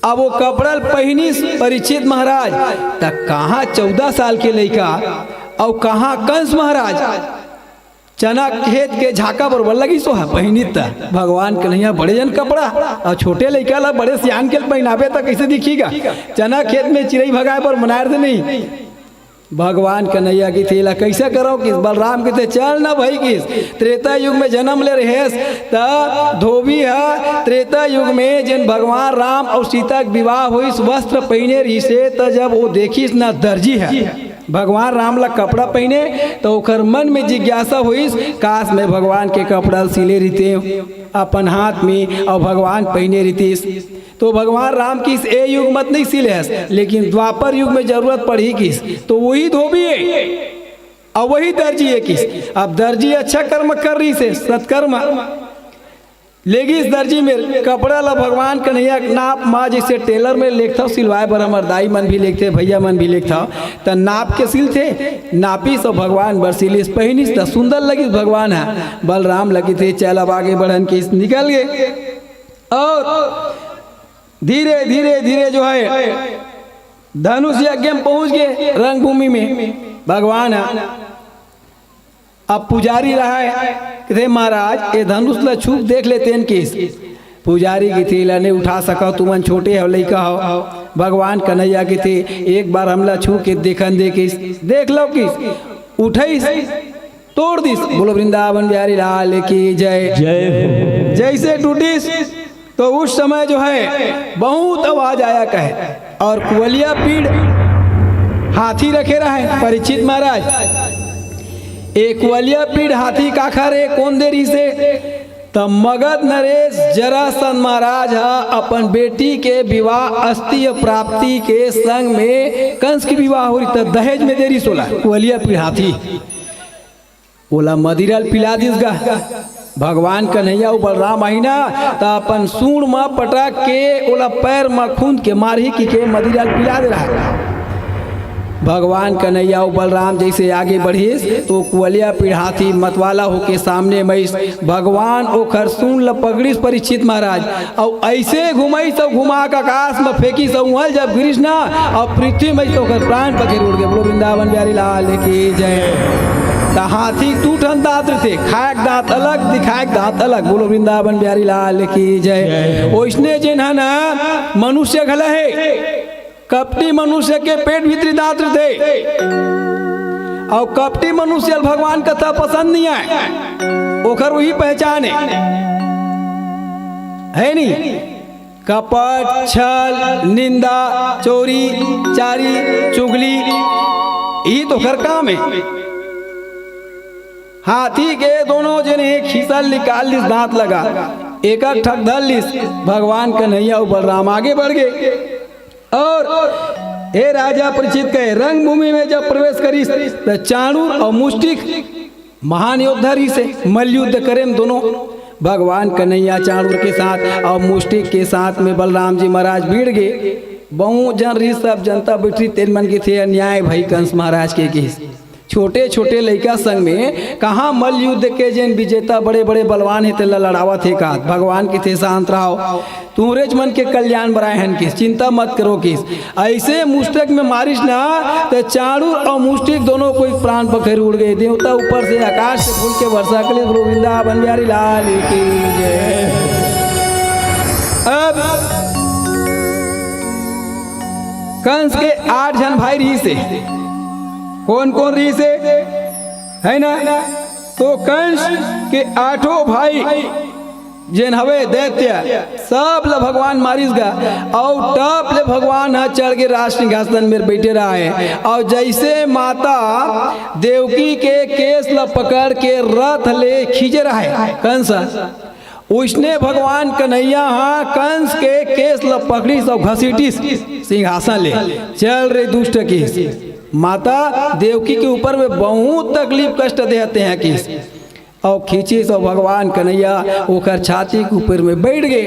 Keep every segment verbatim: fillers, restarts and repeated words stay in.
अब वो कपड़ा ल पहिनिस परीक्षित महाराज, त कहाँ चौदह साल के लइका अउ कहाँ कंस महाराज। चना खेत के झाका बरोबर लगिस ओहा पहिनिस त। भगवान कन्हैया बड़े जन कपड़ा अउ छोटे लइका ला बड़े सियान के पहिनाबे त कइसे दिखही गा? चना खेत में चिरई भगाए बर मनाए रथे नहीं। भगवान कन्हैया कहिथे, "एला कइसे करव?" किस बलराम कहिथे, "चल न भई," किस, "त्रेता युग में जनम ले रहेस त धोबी ह त्रेता युग में जेन भगवान राम अउ सीता के विवाह होइस, वस्त्र पहिने रहिसे, त जब वो देखिस न दर्जी ह भगवान राम ला कपड़ा पहिने, त ओकर मन में जिज्ञासा होइस, काश मैं भगवान के कपड़ा ल सिले रहितेंव अपन हाथ में अउ भगवान पहिने रहितिस। तो भगवान राम किस, "ए युग म त नइ सिले हस, लेकिन द्वापर युग में जरूरत पड़ही," किस, तो वही धोबी हे अउ वही दर्जी हे किस। अब दर्जी अच्छा कर्म कर रहिसे, सत्कर्म। लेगिस दर्जी मेर कपड़ा ला भगवान कन्हैया के नाप मा, जइसे टेलर में लेगथव सिलवाए बर, हमर दाई मन भी लेगथे, भइया मन भी लेगथव, त नाप के सिलथे। नापिस अउ भगवान बर सिलिस, पहिनिस त सुंदर लगिस भगवान ह। बलराम ल कहिथे, "चल अब आगे बढ़न," किस, निकल गे। अउ धीरे धीरे धीरे जो है धनुष यज्ञ में पहुंच गे, रंगभूमि में भगवान ह। अब पुजारी रहय, कहिथे, "महाराज, ए धनुष ल छू के देख लेतेन," किस। पुजारी कहिथे, "एला नइ उठा सकव, तुमन छोटे हव, लइका हव।" भगवान कन्हैया कहिथे, "एक बार हमला छू के देखन दे," किस। देख लव किस, उठइस, तोड़ दिस। बोलो वृंदावन बिहारी लाल की जय। जय हो। जइसे टूटिस, तो उस समय जो है बहुत आवाज आया कहे, अउ कुवलिया पीढ़ हाथी रखे रहय परीक्षित महाराज। ए कुवलिया पीढ़ हाथी काखर ए, कोन दे रहिसे? त मगध नरेश जरासंध महाराज ह अपन बेटी के विवाह अस्थिय प्राप्ति के संग में कंस के विवाह हो रहिस त दहेज में दे रहिस ओला कुवलिया पीढ़ हाथी। ओला मदिरा ल पिला दिस गा भगवान कन्हैया अउ बलराम आही ना, त अपन सूंड़ म पटक के ओला पैर म खूंद के मारही कहिके मदिरा ल पिला दे रहय। भगवान कन्हैया अउ बलराम जइसे आगे बढ़िस, तो कुवलिया पीढ़ हाथी मतवाला होके सामने म आइस। भगवान ओखर सूंड़ ल पकड़िस परीक्षित महाराज, अउ अइसे घुमइस अउ घुमा के आकाश म फेंकिस अउ उहल जब गिरिस ना, अउ पृथ्वी म आइस त ओखर प्राण पखेर उड़ गे। बोलो वृंदावन बिहारी लाल की जय। त हाथी दू ठन दांत रहिथे, खाए के दांत अलग, दिखाए के दांत अलग। बोलो वृंदावन बिहारी लाल की जय। जय। ओइसने जेन ह ना मनुष्य घला हे, कपटी मनुष्य के पेट भीतरी दांत रहिथे, अउ कपटी मनुष्य ल भगवान कथा पसंद नइ आय, ओखर उही पहचान हे, हे नी? कपट, छल, निंदा, चोरी, चारी, चुगली, इही तो ओखर काम हे। हाथी के दोनों जने खीसा ल निकाल लिस दांत लगा, एक एक ठक धर लिस। भगवान कन्हैया अउ बलराम आगे बढ़ गे। अउ हे राजा परीक्षित कहे, रंगभूमि में जब प्रवेश करिस, त चाणूर अउ मुष्टिक महान योद्धा रहिसे, मल्ल युद्ध करे म दोनों। भगवान कन्हैया चाणूर के साथ अउ मुष्टिक के साथ में बलराम जी महाराज भिड़ गे। बहुत जन रहिस, सब जनता बइठिस, तेन मन कहिथे, "अन्याय भई कंस महाराज के," कहिस। छोटे-छोटे लइका संग में कहाँ मल्ल युद्ध के जेन विजेता बड़े-बड़े बलवान हे, तेला लड़ावत हे का? भगवान कहिथे, "शांत रहो, तुंहरेच मन के कल्याण बर आए हन," किस, "चिंता मत करो," किस। अइसे मुष्टक में मारिस ना, त चाणूर अउ मुष्टिक दोनों कोई प्राण पखेर उड़ गे। देवता ऊपर से आकाश से फूल के वर्षा करिस। बोलो वृंदावन बिहारी लाल की जय। अब कंस के आठ झन भाई रहिसे। कोन कोन रहिसे? है ना? तो कंस के आठों भाई जेन हवे दैत्य, सब ल भगवान मारिस गा, अउ टप ले भगवान ह चढ़ के राज सिंहासन में बइठे रहय। अउ जइसे माता देवकी के केस ल पकड़ के रथ ले खींचे रहय कंस, ओइसने भगवान कन्हैया ह कंस के केस ल पकड़िस अउ घसीटिस सिंहासन ले, "चल रे दुष्ट," किस। माता देवकी के ऊपर में बहुत तकलीफ कष्ट देहत हे किस। अउ खींचिस अउ भगवान कन्हैया ओकर छाती के ऊपर में बइठ गे।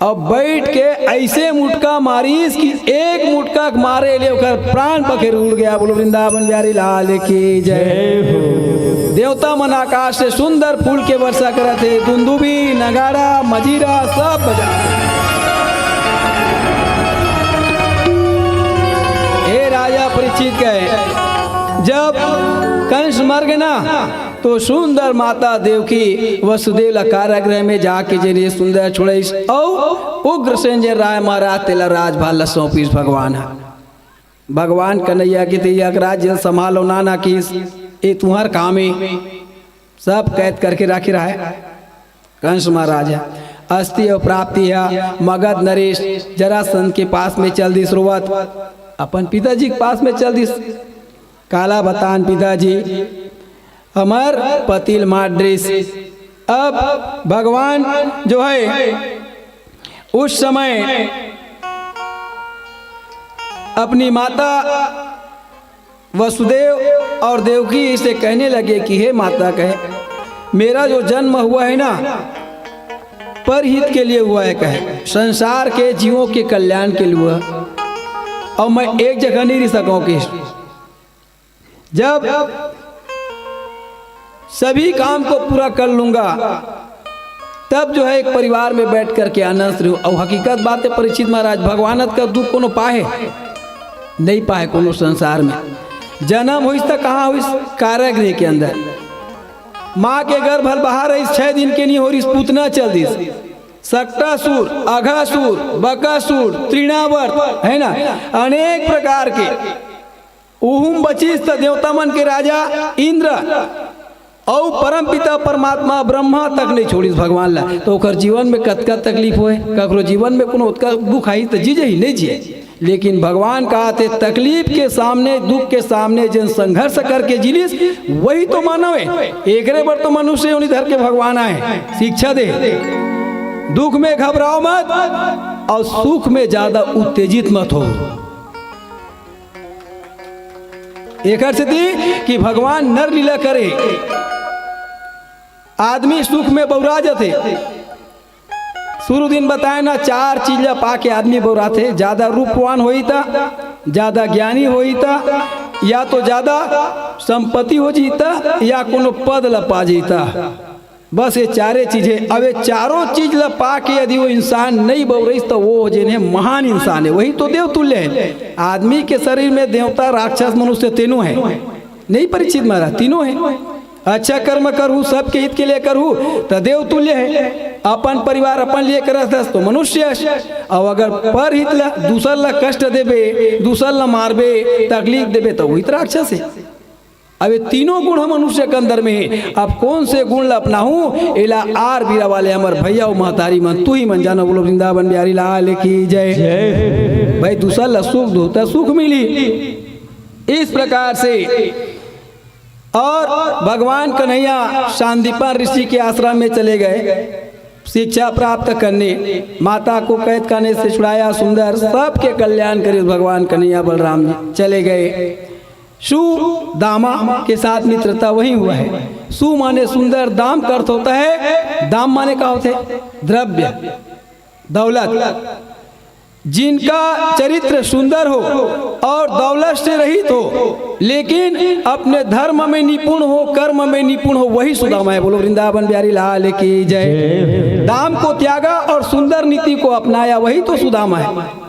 अउ बइठ के अइसे मुटका मारिस कि एक मुटका के मारे ले ओकर प्राण पखेर उड़ गे। बोलो वृंदावन बिहारी लाल की जय। जय हो। देवता मन आकाश से सुंदर फूल के वर्षा करत हे, दुंदुभी, नगाड़ा, मजीरा सब बजा। चीज कहे, जब कंस मर गे ना, तो सुंदर माता देवकी वसुदेव ला कारागृह में जाके जेन सुंदर छुड़ाइस, अउ उग्रसेन जेन राय महाराज तेला राजभार ला सौंपिस भगवान ह। भगवान कन्हैया के ते एक राज्य संभालो ना ना किस, ए तुहर काम ए, सब कैद करके राखे रहे। कंस महाराज ह, अस्ति अउ प्राप्ति ह, मगध नरेश जरासंध के पास में चल दिस रोवत, अपन पिताजी के पास में चल दिस। काला बतान पिताजी, हमर पति ल मार डरिस। अब भगवान जो है, उस समय अपनी माता वसुदेव और देवकी से कहने लगे कि हे माता, कहे, मेरा जो जन्म हुआ है ना, परहित के लिए हुआ है, कहे, संसार के जीवों के कल्याण के लिए हुआ, और मैं एक जगह नहीं रह सकूं कि जब सभी काम को पूरा कर लूंगा, तब जो है एक परिवार में बैठ करके आनंद से रहूं। और हकीकत बात है परीक्षित महाराज, भगवानत का दुख कोनो पाए? नहीं पाए कोनो संसार में। जन्म होइस त कहाँ होइस? कारागृह के अंदर। माँ के गर्भ हल बाहर रहिस, छह दिन के नहीं हो रहिस, पूतना चल दिस। सक्टासुर, अघासुर, बकासुर, तृणावर्त, है ना, अनेक प्रकार के उहुम बचिस त देवता मन के राजा इंद्र अउ परमपिता परमात्मा ब्रह्मा तक नहीं छोड़िस भगवान ला। तो ओकर जीवन में कतका तकलीफ होए, ककरो जीवन में कोनो ओतका दुख आई त जी जही, नहीं जिए। लेकिन भगवान कहा थे, तकलीफ के सामने, दुख के सामने जेन संघर्ष करके जीलिस, वही तो मानव है। एकरे बर तो मनुष्य योनि धर के भगवान आए, शिक्षा दे। दुख में घबराओ मत और सुख में ज्यादा उत्तेजित मत हो। एकर सेती कि भगवान नर लीला करे, आदमी सुख में बौरा जथे। शुरू दिन बताए ना, चार चीज ला पाके आदमी बौराथे। ज्यादा रूपवान होई त, ज्यादा ज्ञानी होई त, या तो ज्यादा संपत्ति हो जीता, या कोनो पद ला पा जीता। बस ये चारे चीज है। अब ये चारों चीज ला पाके यदि वो इंसान नहीं बौरइस, तो वो जेन है महान इंसान है, वही तो देव तुल्य है। आदमी के शरीर में देवता, राक्षस, मनुष्य तीनों है। नहीं परीक्षित महाराज, तीनों है। अच्छा कर्म करहू, सबके हित के लिए करहू, तो देव तुल्य है। अपन परिवार अपन लिए करत हस, तो मनुष्य है। और अगर परहित ला, दूसर ला कष्ट देबे, दूसर ला मारबे, तकलीफ देबे, तो वही तो राक्षस है। अब ये तीनों गुण हम मनुष्य के अंदर में है। अब कौन से गुण ला अपनाहूं, एला आर बीरा वाले हमर भैया अउ महतारी मन, तू ही मन जानो। बोलो वृंदावन बिहारी लाल की जय। जय। भाई, दूसर ला सुख दो, त सुख मिली। इस प्रकार से और भगवान कन्हैया सांदीपन ऋषि के आश्रम में चले गए शिक्षा प्राप्त करने। माता को कैद खाने से छुड़ाया, सुंदर सबके कल्याण करे भगवान कन्हैया बलराम जी चले गए। सुदामा के साथ मित्रता वही हुआ है। सु माने सुंदर, दाम का अर्थ होता है, दाम माने का होते? द्रव्य, दौलत। जिनका चरित्र सुंदर हो और दौलत से रहित हो, लेकिन अपने धर्म में निपुण हो, कर्म में निपुण हो, वही सुदामा है। बोलो वृंदावन बिहारी लाल की जय। जय। दाम को त्यागा और सुंदर नीति को अपनाया, वही तो सुदामा है।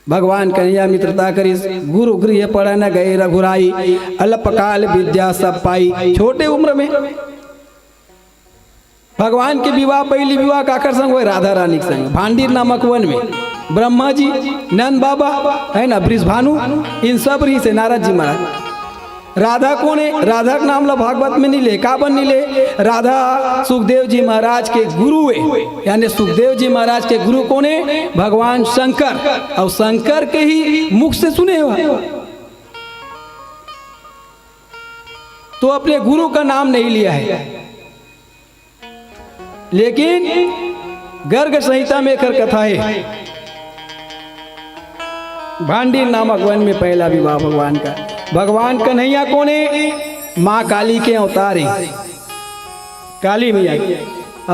भगवान कन्हैया मित्रता करिस, गुरु गृह पढ़न गए रघुराई, अल्पकाल विद्या सब पाई। छोटे उम्र में भगवान के विवाह, पहली विवाह काकर संग होय? राधा रानी के संग, भांडीर नामक वन में। ब्रह्मा जी, नंद बाबा, है ना, वृषभानु, इन सब रहिस हे, नारद जी महाराज। राधा कोन हे? राधा के नाम ला भागवत में नहीं ले, काबर नहीं ले? राधा सुखदेव जी महाराज के गुरु हे, यानी सुखदेव जी महाराज के गुरु कोन हे? भगवान शंकर। और शंकर के ही मुख से सुने हो, तो अपने गुरु का नाम नहीं लिया है। लेकिन गर्ग संहिता में एकर कथा हे, भांडीर नामक वन में पहला विवाह भगवान का। भगवान कन्हैया कोन हे? माँ काली के अवतार हे, काली मैया के।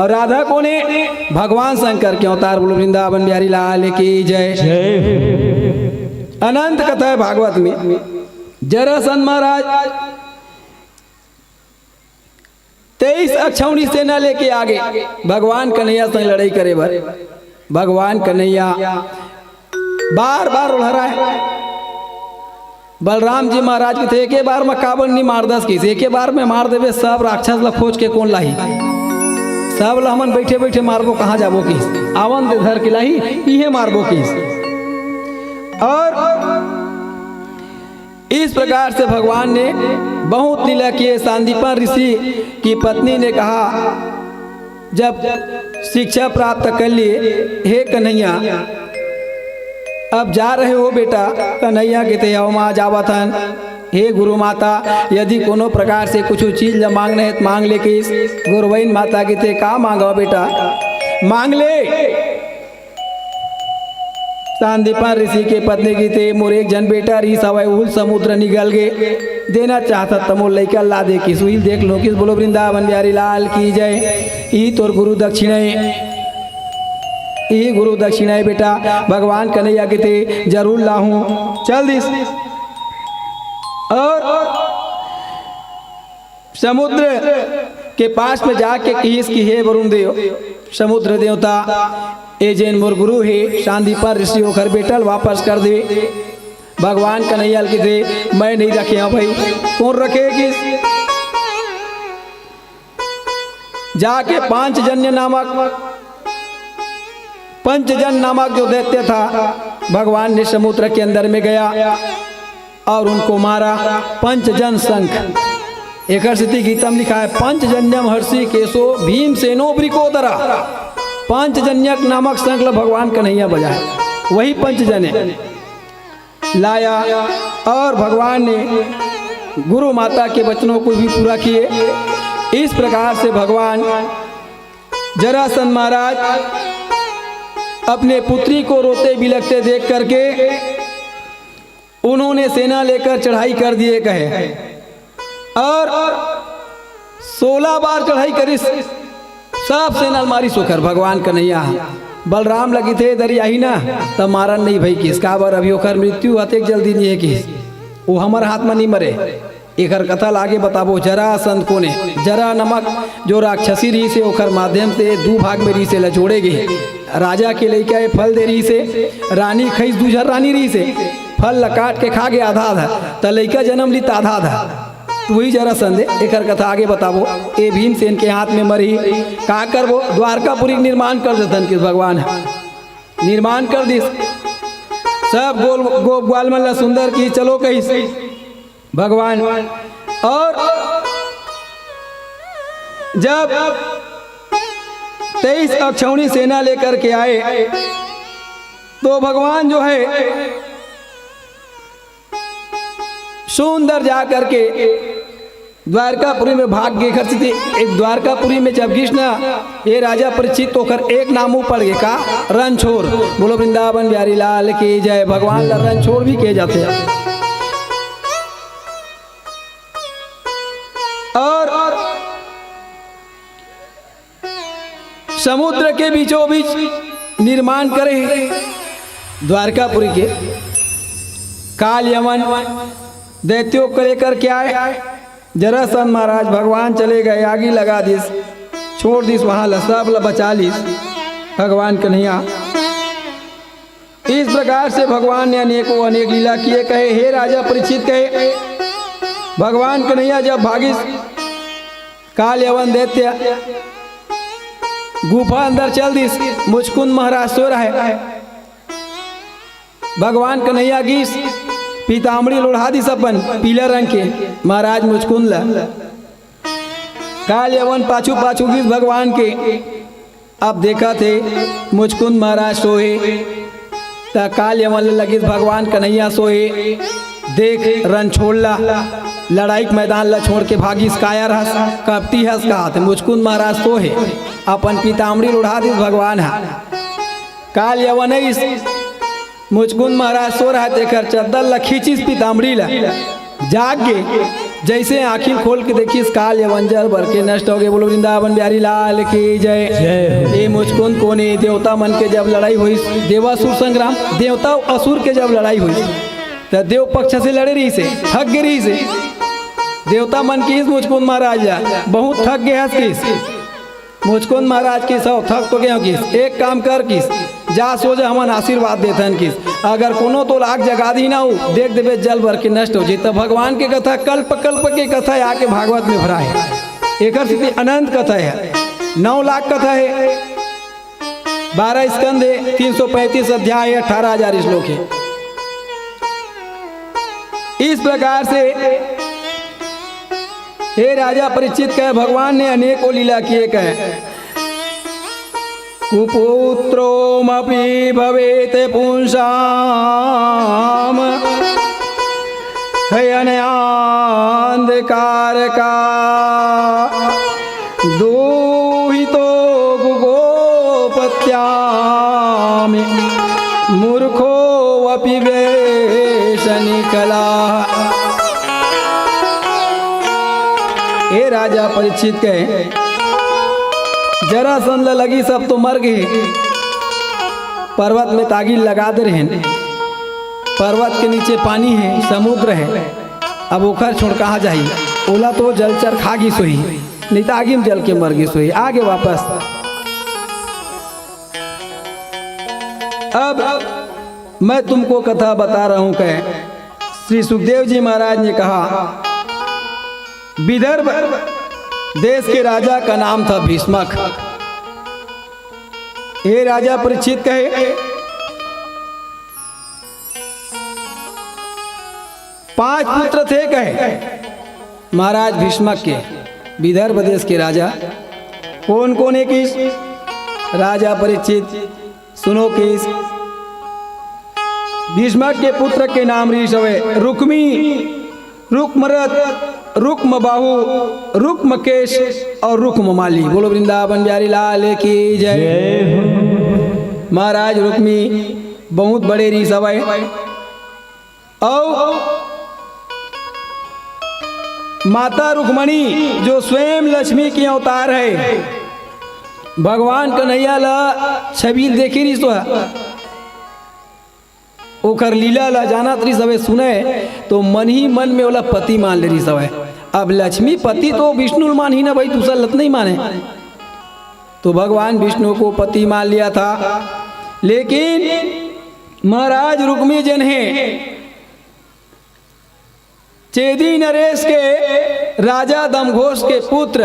और राधा कोन हे? भगवान शंकर के अवतार। बोलो वृंदावन बिहारी लाल की जय। जय। अनंत कथा हे भागवत में। जरासंध महाराज तेईस अक्षौणी सेना लेके आगे भगवान कन्हैया संग लड़ाई करे बर। भगवान कन्हैया बार बार ओलहराए, बलराम जी महाराज कथे, "एके बार म काबर नी मार दस?" किस, "एके बार में मार देबे, सब राक्षस ला खोज के कोन लाही? सब ला हमन बइठे बइठे मारबो, कहाँ जाबो?" किस, "आवन दे धर के लाही, इहे मारबो।" किस। और इस प्रकार से भगवान ने बहुत लीला किए। सांदीपन ऋषि की पत्नी ने कहा, जब शिक्षा प्राप्त कर लिए, "हे कन्हैया, अब जा रहे हो बेटा?" कन्हैया कथे, "हव माँ, जावत हन।" "हे गुरु माता, यदि कोनो प्रकार से कुछ चीज ल मांगना हे त मांग ले।" किस, गुरुवइन माता कथे, "का मांगव बेटा?" "मांग ले।" सांदीपन ऋषि के पत्नी कथे, "मोर एक झन बेटा रिहिस हवय, उहिल समुद्र निगल गे, देना चाहत हंव त मोर लइका ला दे।" किस, "उहिल देख लूं।" किस, "बोलो वृंदावन बिहारी लाल की जय।" "इही तोर गुरु दक्षिणा ए, इही गुरु दक्षिणा ए बेटा।" भगवान कन्हैया कथे, "जरूर लाहूं।" चल दिस। और समुद्र के पास में जाके किहिस कि, "हे वरुण देव, समुद्र देवता, ए जेन मोर गुरु हे सांदीपन ऋषि, ओखर बेटा ल वापस कर दे।" भगवान कन्हैया ल कथे, "मैं नहीं रखे हंव भई।" "कोन रखे?" किस, जाके पांचजन्य नामक, पंचजन नामक जो दैत्य था, भगवान ने समुद्र के अंदर में गया और उनको मारा। पंचजन शंख, एकर सेती गीता में लिखा है, "पंचजन्यम हर्षि केशो भीमसेनो वृकोदरा।" पंचजन्यक नामक शंख ला भगवान कन्हैया बजाए, वही पंचजन्य लाया और भगवान ने गुरु माता के वचनों को भी पूरा किए। इस प्रकार से भगवान जरासंध महाराज अपने पुत्री को रोते बिलखते देख करके उन्होंने सेना लेकर चढ़ाई कर दिए कहे, और सोलह बार चढ़ाई करिस, सब सेना ल मारिस ओखर भगवान कन्हैया। बलराम ल कथे, "दरियाही ना, त मारन नहीं भई," किस, "काबर अभी ओखर मृत्यु अतेक जल्दी नहीं है," किस, "वो हमर हाथ म नहीं मरे।" एकर कथा ल आगे बताबो। जरासंध कोने, जरा नामक जो राक्षसी रहिस हे, ओकर माध्यम से दू भाग में रहिस हे, ला जोड़े गे। राजा के लइका ए फल दे रहिस हे, रानी खइस, दू झन रानी रहिस हे, फल ला काट के खा गे आधा आधा, त लइका जन्म ली त आधा आधा। त वही जरासंध ए, एकर कथा आगे बताबो। ए भीमसेन के हाथ में मरही, का करबो? द्वारकापुरी के निर्माण कर देथन किस भगवान ह, निर्माण कर दिस। सब गोल, गोप ग्वाल मन ला सुंदर किहिस, "चलो," कहिस भगवान। और जब तेईस अक्षौणी सेना लेकर के आए, तो भगवान जो है सुंदर जा करके द्वारकापुरी में भाग गे। खर्च थी एक द्वारकापुरी में जब गिस ना, ए राजा परीक्षित, तो ओकर एक नाम ऊपर गे का, रणछोड़। बोलो वृंदावन बिहारी लाल की जय। भगवान ला रणछोड़ भी कहे जाथे। और समुद्र के बीचों बीच निर्माण करे हे द्वारकापुरी के। काल यवन दैत्यों को लेकर के आए, जरासंध महाराज भगवान चले गए, आगी लगा दिस, छोड़ दिस वहां ला, सब ला बचा लिस भगवान कन्हैया। इस प्रकार से भगवान ने अनेकों अनेक लीला किए कहे। हे राजा परीक्षित कहे, भगवान कन्हैया जब भागिस, काल यवन दैत्य गुफा अंदर चल दिस। मुचकुंद महाराज सो रहे। भगवान कन्हैया गिस, पीतामड़ी लोढ़ा दिस अपन पीला रंग के महाराज मुचकुंद ला। काल यवन पाछू पाछू गिस भगवान के। अब देखत हे मुचकुंद महाराज सोहे, त काल यवन ल लगिस भगवान कन्हैया सोहे। देख रणछोड़ ला, लड़ाई के मैदान ला छोड़ के भागिस, कायर हस, कपटी हस, कहत हे मुचकुंद महाराज सोहे। अपन पीतामड़ी लोढ़ा दिस भगवान ह। काल यवन अइस, मुचकुंद महाराज सो रहा, तेकर चद्दर ल खींचिस पीतामड़ी ल, जाग गे। जैसे आँखी खोल के देखिस, काल यवन जर बर के नष्ट हो गे। बोलो वृंदावन बिहारी लाल की जय। जय हो। ए मुचकुंद कोने देवता मन के जब लड़ाई होइस, देवासुर संग्राम, देवता अउ असुर के जब लड़ाई होइस, त देव पक्ष से लड़े रहिस हे, थक गे रहिस हे। देवता मन किहिस मुचकुंद महाराज ला, "बहुत थक गे हस," किहिस। मुचकुंद महाराज किहिस, "हव, थक तो गे हंव," किहिस। "एक काम कर," किहिस, जा सो जा, हमन आशीर्वाद देथन किस। अगर कोनो तो लाख जगा दी ना, उ देख देबे जल भर के नष्ट हो जाई। त भगवान के कथा कल्प कल्प के कथा आके भागवत में भरा हे। एकर सेती अनंत कथा हे, नौ लाख कथा हे, बारह स्कंद हे, तीन सौ पैंतीस अध्याय हे, अठारह हजार श्लोक हे। इस प्रकार से हे राजा परीक्षित, कहे भगवान ने अनेकों लीला किए कहे। कुपुत्रोमपि भवेत पुंसाम हयनयान्धकारका दुहितो कुगोपत्यामि मूर्खोऽपि वेषनिकलाः। ए राजा परीक्षित कहे, जरासंध ल लगिस, सब तो मर गे। पर्वत में त आगी लगा दे रहेन, पर्वत के नीचे पानी हे, समुद्र हे, अब ओखर छोड़ कहाँ जाही? ओला तो जलचर खा गिस होही, नहीं त आगी में जल के मर गिस होही। आगे वापस। अब मैं तुमको कथा बता रहा हूँ, कहे श्री सुखदेव जी महाराज ने कहा, विदर्भ देश के राजा का नाम था भीष्मक। हे राजा परीक्षित, कहे पांच पुत्र थे, कहे महाराज भीष्मक के, विदर्भ देश के राजा। कौन कौन हे किस? राजा परीक्षित, सुनो किस, भीष्मक के पुत्र के नाम रीस हवे रुक्मी, रुक्मरथ, रुक्म बाहु, रुक्म केश और रुक्म माली। बोलो वृंदावन बिहारी लाल की जय। जय हो। महाराज रुक्मी बहुत बड़े रीस हवय। अउ माता रुक्मणी जो स्वयं लक्ष्मी के अवतार हे, भगवान कन्हैया ला छबील देखे रिहिस, ओकर लीला ला जानत रिहिस हवे, सुने तो मन ही मन में ओला पति मान ले रिहिस हवे। अब लक्ष्मी पति तो विष्णु ल मानही ना भाई, दूसर ल त नहीं माने। तो भगवान विष्णु को पति मान लिया था, लेकिन महाराज रुक्मी जेन हे, चेदी नरेश के राजा दमघोष के पुत्र,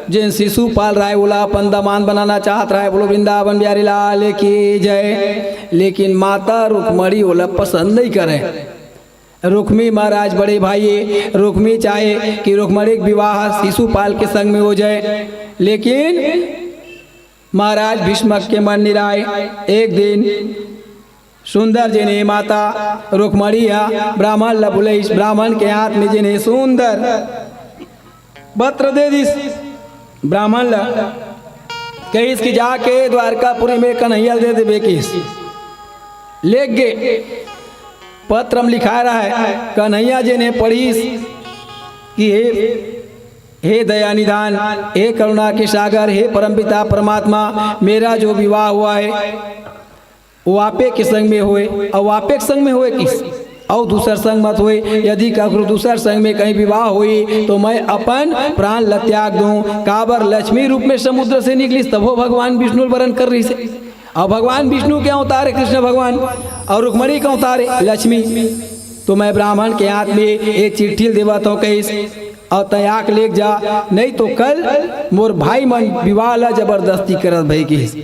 जेन शिशुपाल राय ओला अपन दमांद बनाना चाहत राय। बोलो वृंदावन बिहारी लाल की जय। लेकिन माता रुक्मणी ओला पसंद नहीं करे। रुक्मी महाराज बड़े भाई हे, रुक्मी चाहे कि रुक्मणी के विवाह शिशुपाल के संग में हो जाए, लेकिन महाराज भीष्मक के मन निराय। एक दिन सुंदर जेन हे माता रुक्मणी ह ब्राह्मण ल बुलाइस, ब्राह्मण के हाथ में जेन हे सुंदर पत्र दे दिस। ब्राह्मण ल कहिस कि जाके द्वारकापुरी में कन्हैया ल दे देबे किस। लेग गे, पत्र म लिखाय रहय, कन्हैया जेन हे पढ़िस कि हे, हे दया निधान, हे करुणा के सागर, हे परमपिता परमात्मा, मेरा जो विवाह हुआ है, वो आपे के संग में होए, अउ आपे के संग में होए किस, अउ दूसर संग मत होए। यदि ककरो दूसर संग में कहीं विवाह होई, तो मैं अपन प्राण ल त्याग दूं। काबर लक्ष्मी रूप में समुद्र से निकलिस, तभो भगवान विष्णु ल वरण कर रहिस हे। अउ भगवान विष्णु के अवतार हे कृष्ण भगवान, अउ रुक्मणी के अवतार हे लक्ष्मी। तो मैं ब्राह्मण के हाथ में एक चिट्ठी ल देवत हंव कहिस, अउ तैं आके लेग जा, नहीं तो कल मोर भाई मन विवाह ला जबरदस्ती करत भई किस।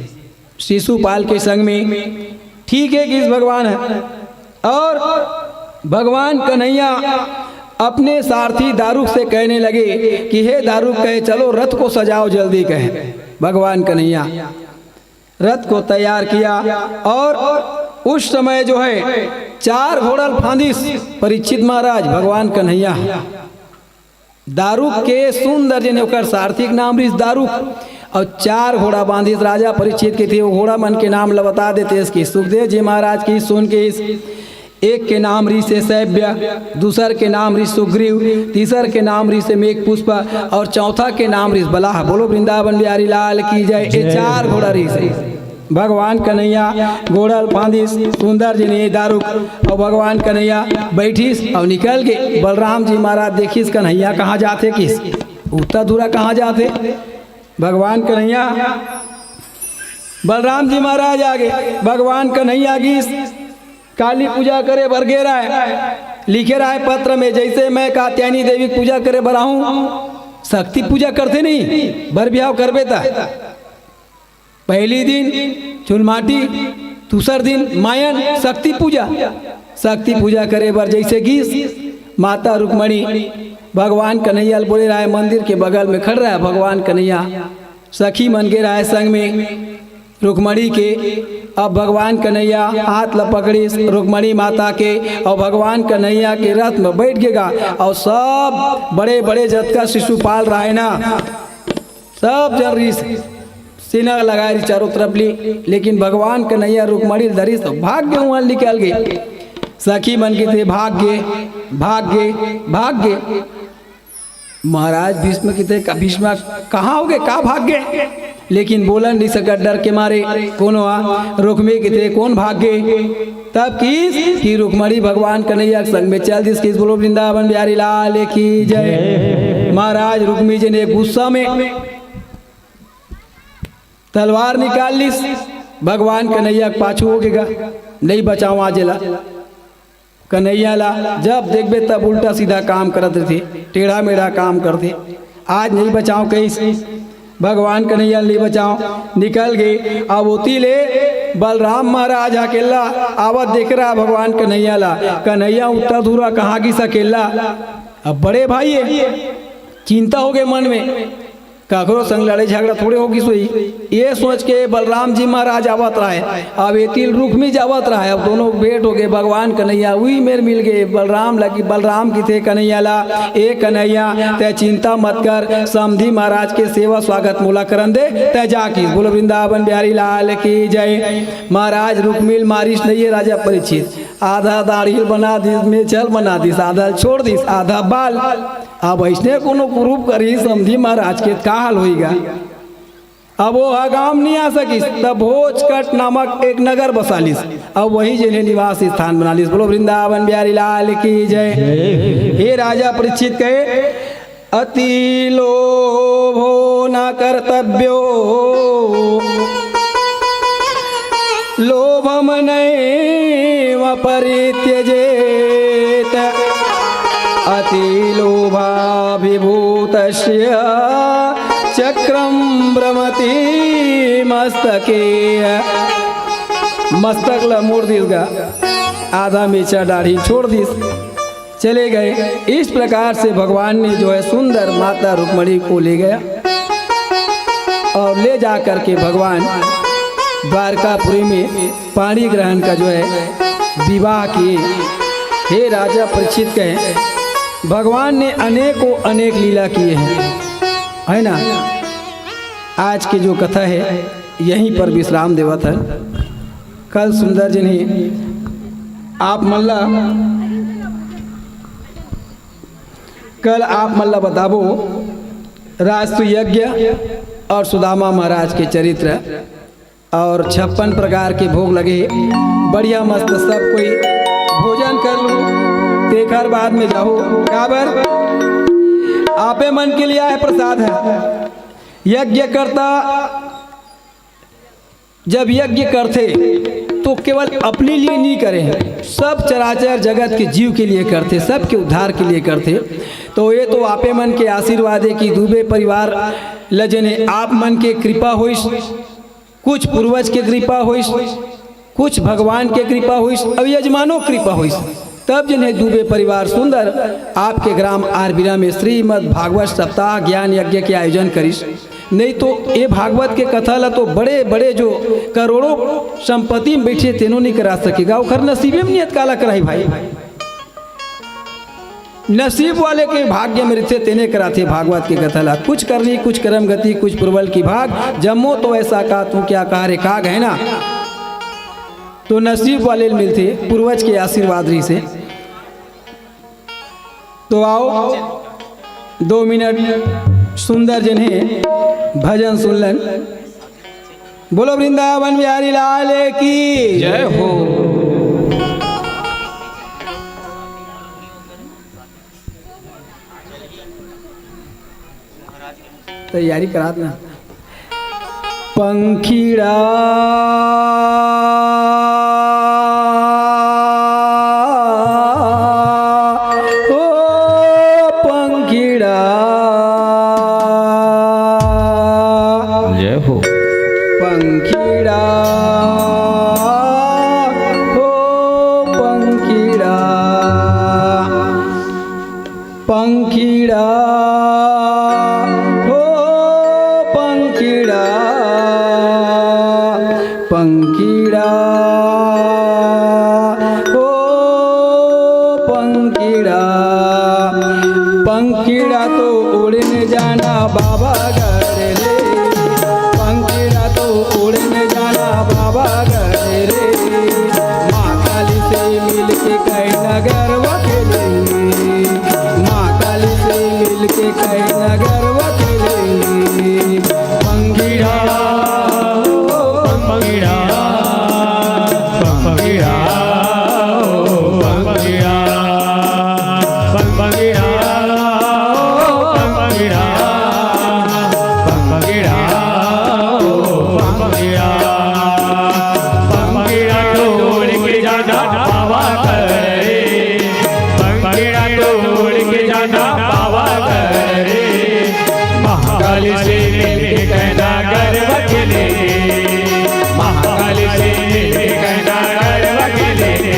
शिशुपाल के संग में। ठीक हे किस भगवान ह। अउ भगवान कन्हैया अपने सारथी दारुक से कहने लगे कि हे दारुक, कहे चलो रथ को सजाओ जल्दी, कहे भगवान कन्हैया रथ को तैयार किया। अउ उस समय जो है चार घोड़ा ल फांदिस परीक्षित महाराज, भगवान कन्हैया दारुक के सुंदर जेन ओकर सारथी के नाम रिहिस दारुक, अउ चार घोड़ा बांधिस। राजा परीक्षित के थे, वो घोड़ा मन के नाम ल बता देते इसके। सुखदेव जी महाराज की सुन के इस एक के नाम रिहिस हे सैव्य, दूसर के नाम रिहिस सुग्रीव, तीसर के नाम रिहिस हे मेघ पुष्प, अउ चौथा के नाम रिहिस बलाह। बोलो वृंदावन बिहारी लाल की जय। ये चार घोड़ा रिहिस हे। भगवान कन्हैया घोड़ा ल फांदिस, सुंदर जेन हे दारुक, अउ भगवान कन्हैया बैठिस अउ निकल गे। बलराम जी महाराज देखिस, कन्हैया कहाँ जाथे किस, उत्ता दूरा कहाँ जाथे। भगवान कन्हैया बलराम जी महाराज आगे, भगवान कन्हैया गीस काली पूजा करे बर गे राय। लिखे राय पत्र में, जैसे मैं कात्यायनी देवी के पूजा करे बर आहूं, शक्ति पूजा करथे नहीं, बर बिहाव करबे त। पहली दिन चुनमाटी, दूसर दिन मायन शक्ति पूजा। शक्ति पूजा करे बर जैसे गीस, माता रुक्मणी भगवान कन्हैया ल बोले राय, मंदिर के बगल में खड़ राय भगवान कन्हैया। सखी मन गे राय संग में रुक्मणी के। अब भगवान कन्हैया हाथ ल पकड़िस रुक्मणी माता के, अउ भगवान कन्हैया के रथ में बैठ गे गा, अउ सब बड़े बड़े जतका शिशुपाल राय ना, सब जन रिस, सीना लगाए रिस चारों तरफ ली। लेकिन भगवान कन्हैया रुक्मणी धरिस, भाग गे, वहां निकल गे। सखी मन किथे, भाग गे, भाग गे, भाग गे। महाराज भीष्म किथे, "का भीष्म, कहाँ हो गे, का भाग गे?" लेकिन बोलन नहीं सकत डर के मारे। कोनो आ, रुक्मी किथे, "कोन भाग गे?" तब किस कि रुक्मणी भगवान कन्हैया के संग में चल दिस। किस बोलो वृंदावन बिहारी लाल की जय। महाराज रुक्मी जी ने गुस्सा में तलवार निकाल लिस, भगवान कन्हैया के पाछू हो गे गा, नहीं बचाओ आज एला। कन्हैया ला जब देखबे तब उल्टा सीधा काम करत रहिथे, टेढ़ा मेढ़ा काम करथे। आज नहीं बचाओ कहिस, भगवान कन्हैया नहीं बचाओ, निकल गे। अब ओती ले बलराम महाराज अकेला आवत देख रहा भगवान कन्हैया ला। कन्हैया उत्तर धुरा कहाँ गिस अकेला? अब बड़े भाई हे, चिंता हो गे मन में, काकरो संग लड़ाई झगड़ा थोड़े हो गिस होही। ये सोच के बलराम जी महाराज आवत रहे, अब एती ले रुक्मी जावत रहे, अब दोनों भेंट हो गे। भगवान कन्हैया उही मेर मिल गे बलराम ला कि बलराम किथे कन्हैया ला, "ए कन्हैया, तै चिंता मत कर, समधी महाराज के सेवा स्वागत मोला करन दे, तै जा," किस। बोलो वृंदावन बिहारी लाल की जय। महाराज रुक्मी ल मारिस नहीं हे राजा परीक्षित, आधा दाढ़ी ल बना दिस, मेछा ल बना दिस, आधा ल छोड़ दिस, आधा बाल। अब अइसने कोनो कुरूप करही समधी महाराज के, का हाल होही गा? अब वो ह गांव नहीं आ सकिस, तब भोजकट नामक एक नगर बसा लिस, अब वही जेन हे निवास स्थान बना लिस। बोलो वृंदावन बिहारी लाल की जय। हे राजा परीक्षित कहे, "अति लोभो न कर्तव्यो, लोभम नैव परित्यजेत, अति लोभाभिभूतस्य चक्रम भ्रमति मस्तके।" मस्तक ला मोड़ दिस गा, आधा मेछा दाढ़ी छोड़ दिस, चले गए। इस प्रकार से भगवान ने जो है सुंदर माता रुक्मणी को ले गया और ले जा करके भगवान द्वारकापुरी में पाणी ग्रहण का जो है विवाह किए। हे राजा परीक्षित कहे, भगवान ने अनेकों अनेक लीला किए हैं, है ना। आज की जो कथा है यहीं पर विश्राम देवत है। कल सुंदर जी ने आप मन ला, कल आप मन ला बताबो राजसू यज्ञ और सुदामा महाराज के चरित्र और छप्पन प्रकार के भोग लगे। बढ़िया मस्त सब कोई भोजन कर लू, तेखर बाद में जाहू। काबर? आपे मन के लिए आए प्रसाद है। यज्ञकर्ता जब यज्ञ करथे तो केवल अपने लिए नहीं करे, सब चराचर जगत के जीव के लिए करथे, सबके उद्धार के लिए करथे। तो ये तो आपे मन के आशीर्वाद है कि दुबे परिवार ल जेन हे आप मन के कृपा होइस, कुछ पूर्वज के कृपा होइस, कुछ भगवान के कृपा होइस, अउ यजमानो कृपा होइस, तब जेन हे दुबे परिवार सुंदर आपके ग्राम आरबिरा में श्रीमद् भागवत सप्ताह ज्ञान यज्ञ के आयोजन करिस। नहीं तो ये भागवत के कथा ला तो बड़े बड़े जो करोड़ों संपत्ति में बैठे तेनो नहीं करा सकेगा, ओखर नसीबे में नहीं अतकाला कराई भाई। नसीब वाले के भाग्य में रहिथे, तेने कराथे भागवत के कथा ला। कुछ करनी, कुछ कर्म गति, कुछ पुरवल की भाग, जम्मो तो ऐसा का तू क्या कहा रे काग, है ना। तो नसीब वाले ल मिलथे, पूर्वज के आशीर्वाद रहिसे। तो आओ, दो मिनट सुंदर जेन हे भजन सुन लन। बोलो वृंदावन बिहारी लाल की जय हो। तैयारी करात ना। पंखीड़ा, ओ पंखीड़ा। जय हो। पंखीड़ा, ओ पंखीड़ा। पंखीड़ा, हो पंखीड़ा, पंखीड़ा, हो पंखीड़ा। पंखीड़ा तो उड़ने जाना बाबा घर रे, पंखीड़ा तो उड़ने जाना बाबा घर रे। माँ काली से मिलके कहीं नगर वखेलेंगे, माँ काली से मिलके कहीं नगर वखेलेंगे। पंखीड़ा, पंखीड़ा, पंखीड़ा, पंखीड़ा, पंखीड़ा, पंखीड़ा, पंखीड़ा, पंखीड़ा। पंखीड़ा तो उड़ के जाना बाबा घर रे, पंखीड़ा तो उड़ के जाना बाबा घर रे। महाकाली से मिलके कहना घर वखेलेंगे, महाकाली से मिलके कहना घर वखेलेंगे।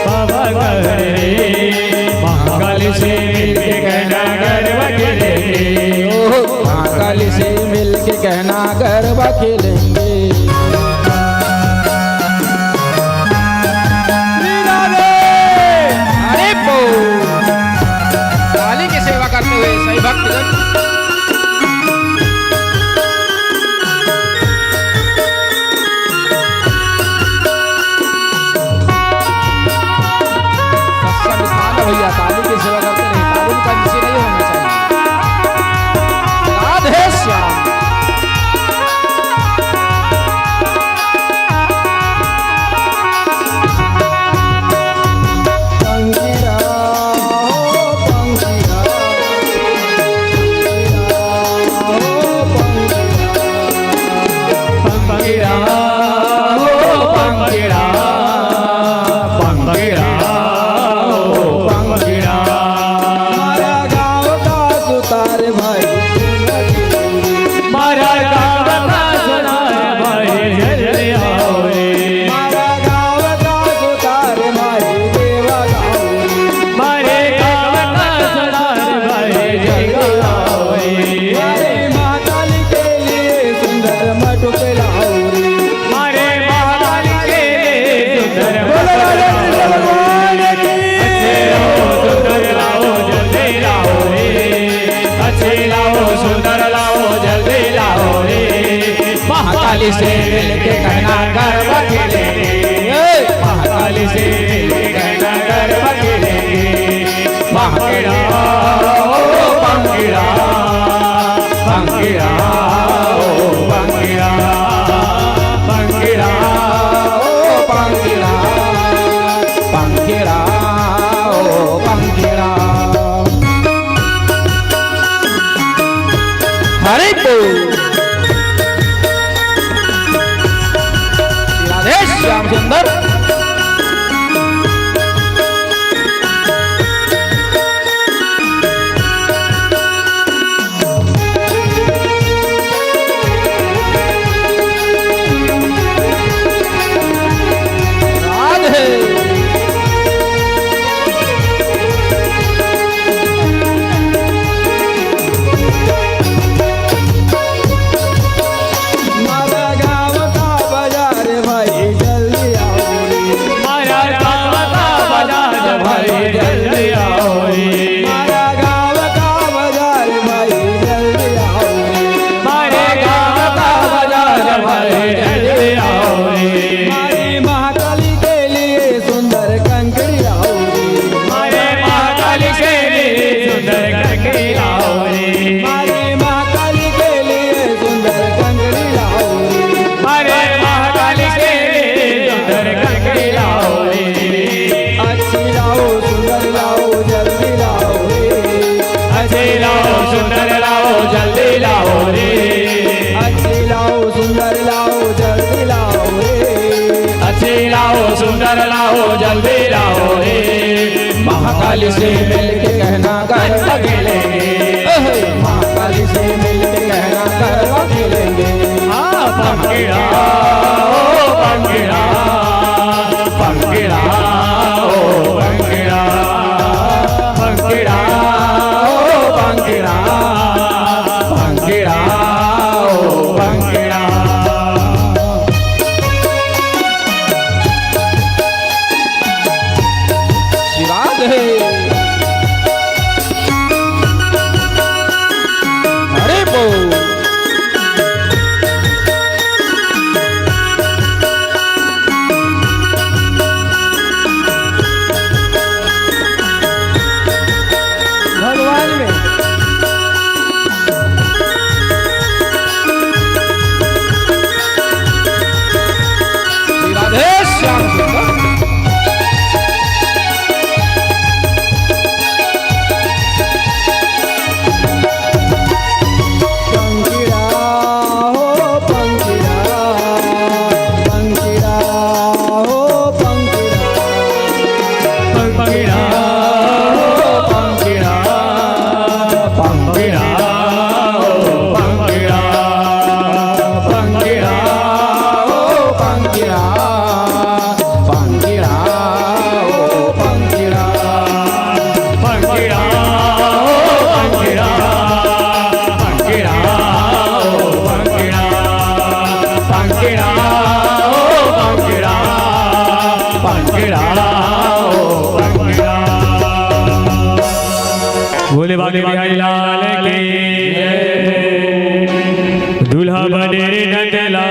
बाबा घर रे, महाकाली से मिलके कहना घर वखेलेंगे। ओहो, महाकाली से मिलके कहना घर वखेलेंगे। श्री राधे। अरे बो, काली की सेवा करते हुए सही भक्तजन। सत्संग स्थान है भैया, काली की सेवा करते रहिए, काली में कंजूसी नहीं होना चाहिए। राधे श्याम। पंखीड़ा, ओ पंखीड़ा, पंखीड़ा, ओ पंखीड़ा, पंखीड़ा, ओ पंखीड़ा। हमारा गाँव का सुतार भाई, मारा गाँव का सुतार भाई, जल्दी आओ रे। मारा गाँव का सुतार भाई, देवा गाँव रे। मारे गाँव का सुतार भाई, जल्दी आओ रे। अरे महाकाली के लिए सुंदर मटुक लाओ रे। मारे महाकाली के लिए सुंदर बोलो राजा कृष्ण भगवान की। अच्छे लाओ, सुंदर लाओ, जल्दी लाओ रे। अच्छे लाओ, सुंदर लाओ, जल्दी लाओ रे। महाकाली से मिलके कहना घर वखेलेंगे। ए! महाकाली से मिलके कहना घर वखेलेंगे। पंखीड़ा, ओ पंखीड़ा, पंखीड़ा, ओ पंखीड़ा, पंखीड़ा, ओ पंखीड़ा, पंखीड़ा, ओ पंखीड़ा। हरि बोल। राधे श्याम सुंदर। राधे। मारा गाँव का बाजार भाई, जल्दी आओ। से मिलके कहना गरबा खेलेंगे। ओहो। माँ काली से मिलके कहना गरबा खेलेंगे। हाँ, पंखीड़ा, ओ पंखीड़ा, पंखीड़ा, ओ पंखीड़ा, पंखीड़ा, ओ पंखीड़ा, पंखीड़ा, ओ पंखीड़ा। श्री राधे। हरे बोल। भगवान में। श्री राधे श्याम सुंदर। पंखीड़ा हो पंखीड़ा, पंखीड़ा हो पंखीड़ा, पंखीड़ा हो पंखीड़ा, पंखीड़ा हो पंखीड़ा, पंखीड़ा हो पंखीड़ा। पंखीड़ा, ओ पंखीड़ा, पंखीड़ा, ओ पंखीड़ा, पंखीड़ा, ओ पंखीड़ा, पंखीड़ा, ओ पंखीड़ा, पंखीड़ा, ओ पंखीड़ा। भोले बाबा बिहारी लाल की जय। दूल्हा बने रे नंदलाल,